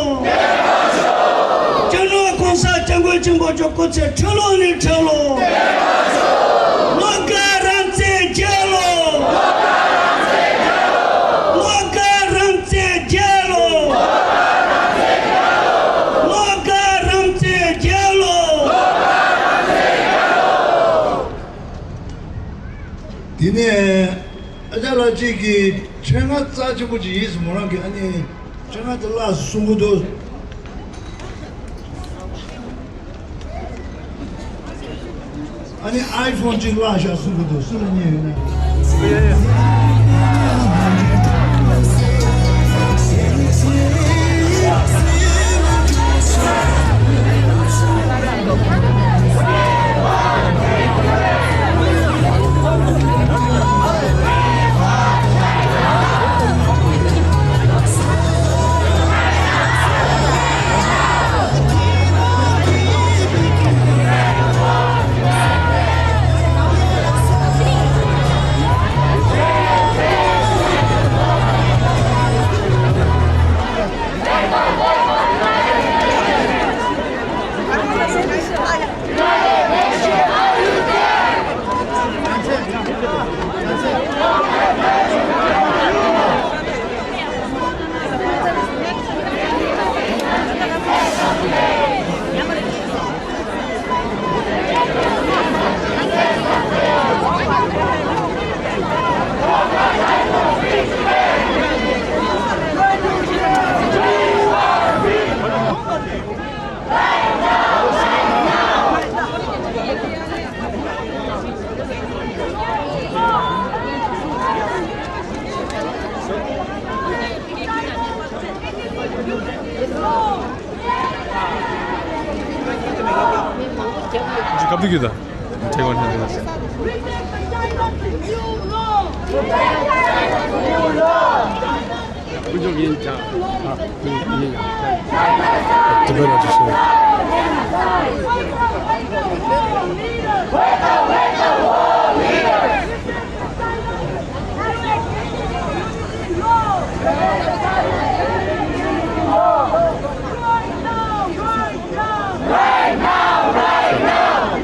སྤྱི་ནོར་༸གོང་ས་༸སྐྱབས་མགོན་ཆེན་པོ་མཆོག་སྐུ་ཚེ་ཁྲི་ལོ་ནས་ཁྲི་ལོ། བློ་དགའ་རང་བཙན་རྒྱལ་ལོ། བློ་དགའ་རང་བཙན་རྒྱལ་ལོ། བློ་དགའ་རང་བཙན་རྒྱལ་ལོ། དེ་ནས་ཨ་ཅག་ལགས་གཅིག་གིས་ཕྲེང་བ་རྩ་ཆེན་པོ་ཅིག་ཡིན་ཟེར། མོ་རང་གིས་ཨ་ནི་ཕྲེང་བ་དེ་བརླགས་གསུང་གི་འདུག་ཨ་ནི་ཨའི་ཕོན་གཅིག་བརླགས་བཞག་གསུང་གི་འདུག་སུ་ལ་ཉན་ཡོད་ན། སྐབས་དེ་གི་ད། Take one hundred.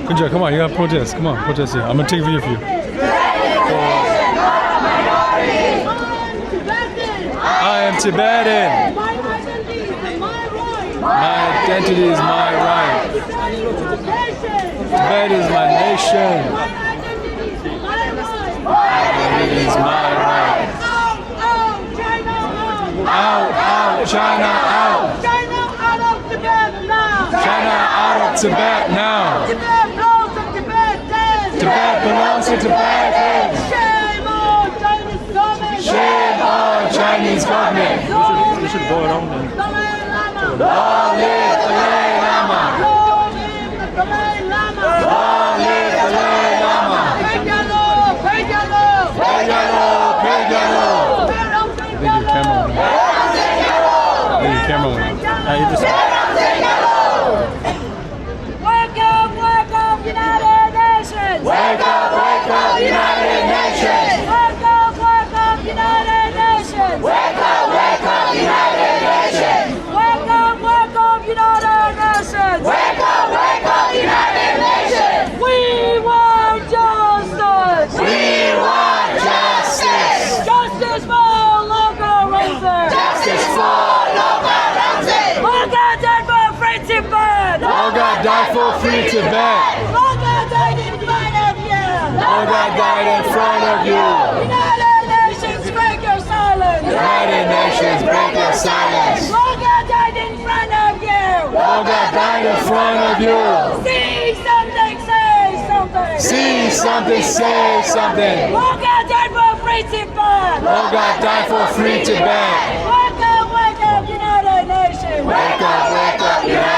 Kunja, come on, you gotta protest. Come on, protest here. I'm gonna take a video for you. I am Tibetan. My identity is my right. Tibet is my nation. It is my right. Out, out, China out. China out of Tibet now. China out of Tibet now. Tibet belongs to Tibetans. Tibet belongs to Tibetans. Shame on Chinese government. Shame on Chinese government. We should, we should go around and Dalai Lama. Long live Dalai Lama. Long live Dalai Lama. Long live Dalai Lama. Leave your camera on. Leave your camera on. Uh, you just Wake up, wake up, United Nations! Wake up, wake up, United Nations! Wake up, wake up, United Nations! Wake up, wake up, United Nations! Wake up, wake up, United Nations! Wake up, wake up, United Nations! We want justice! We want justice! Justice for Loka Ramzan! Justice for Loka Ramzan! Loka died for free Tibet! Loka died for free Tibet! Loka died in front of you! Loka died in front of you! United Nations, break your silence! United Nations, break your silence! Loka died in front of you! Loka died in front of you! See something, say something! See something, say something! Loka died for free Tibet! Loka died for free Tibet! Wake up, wake up, United Nations! Wake up, wake up, United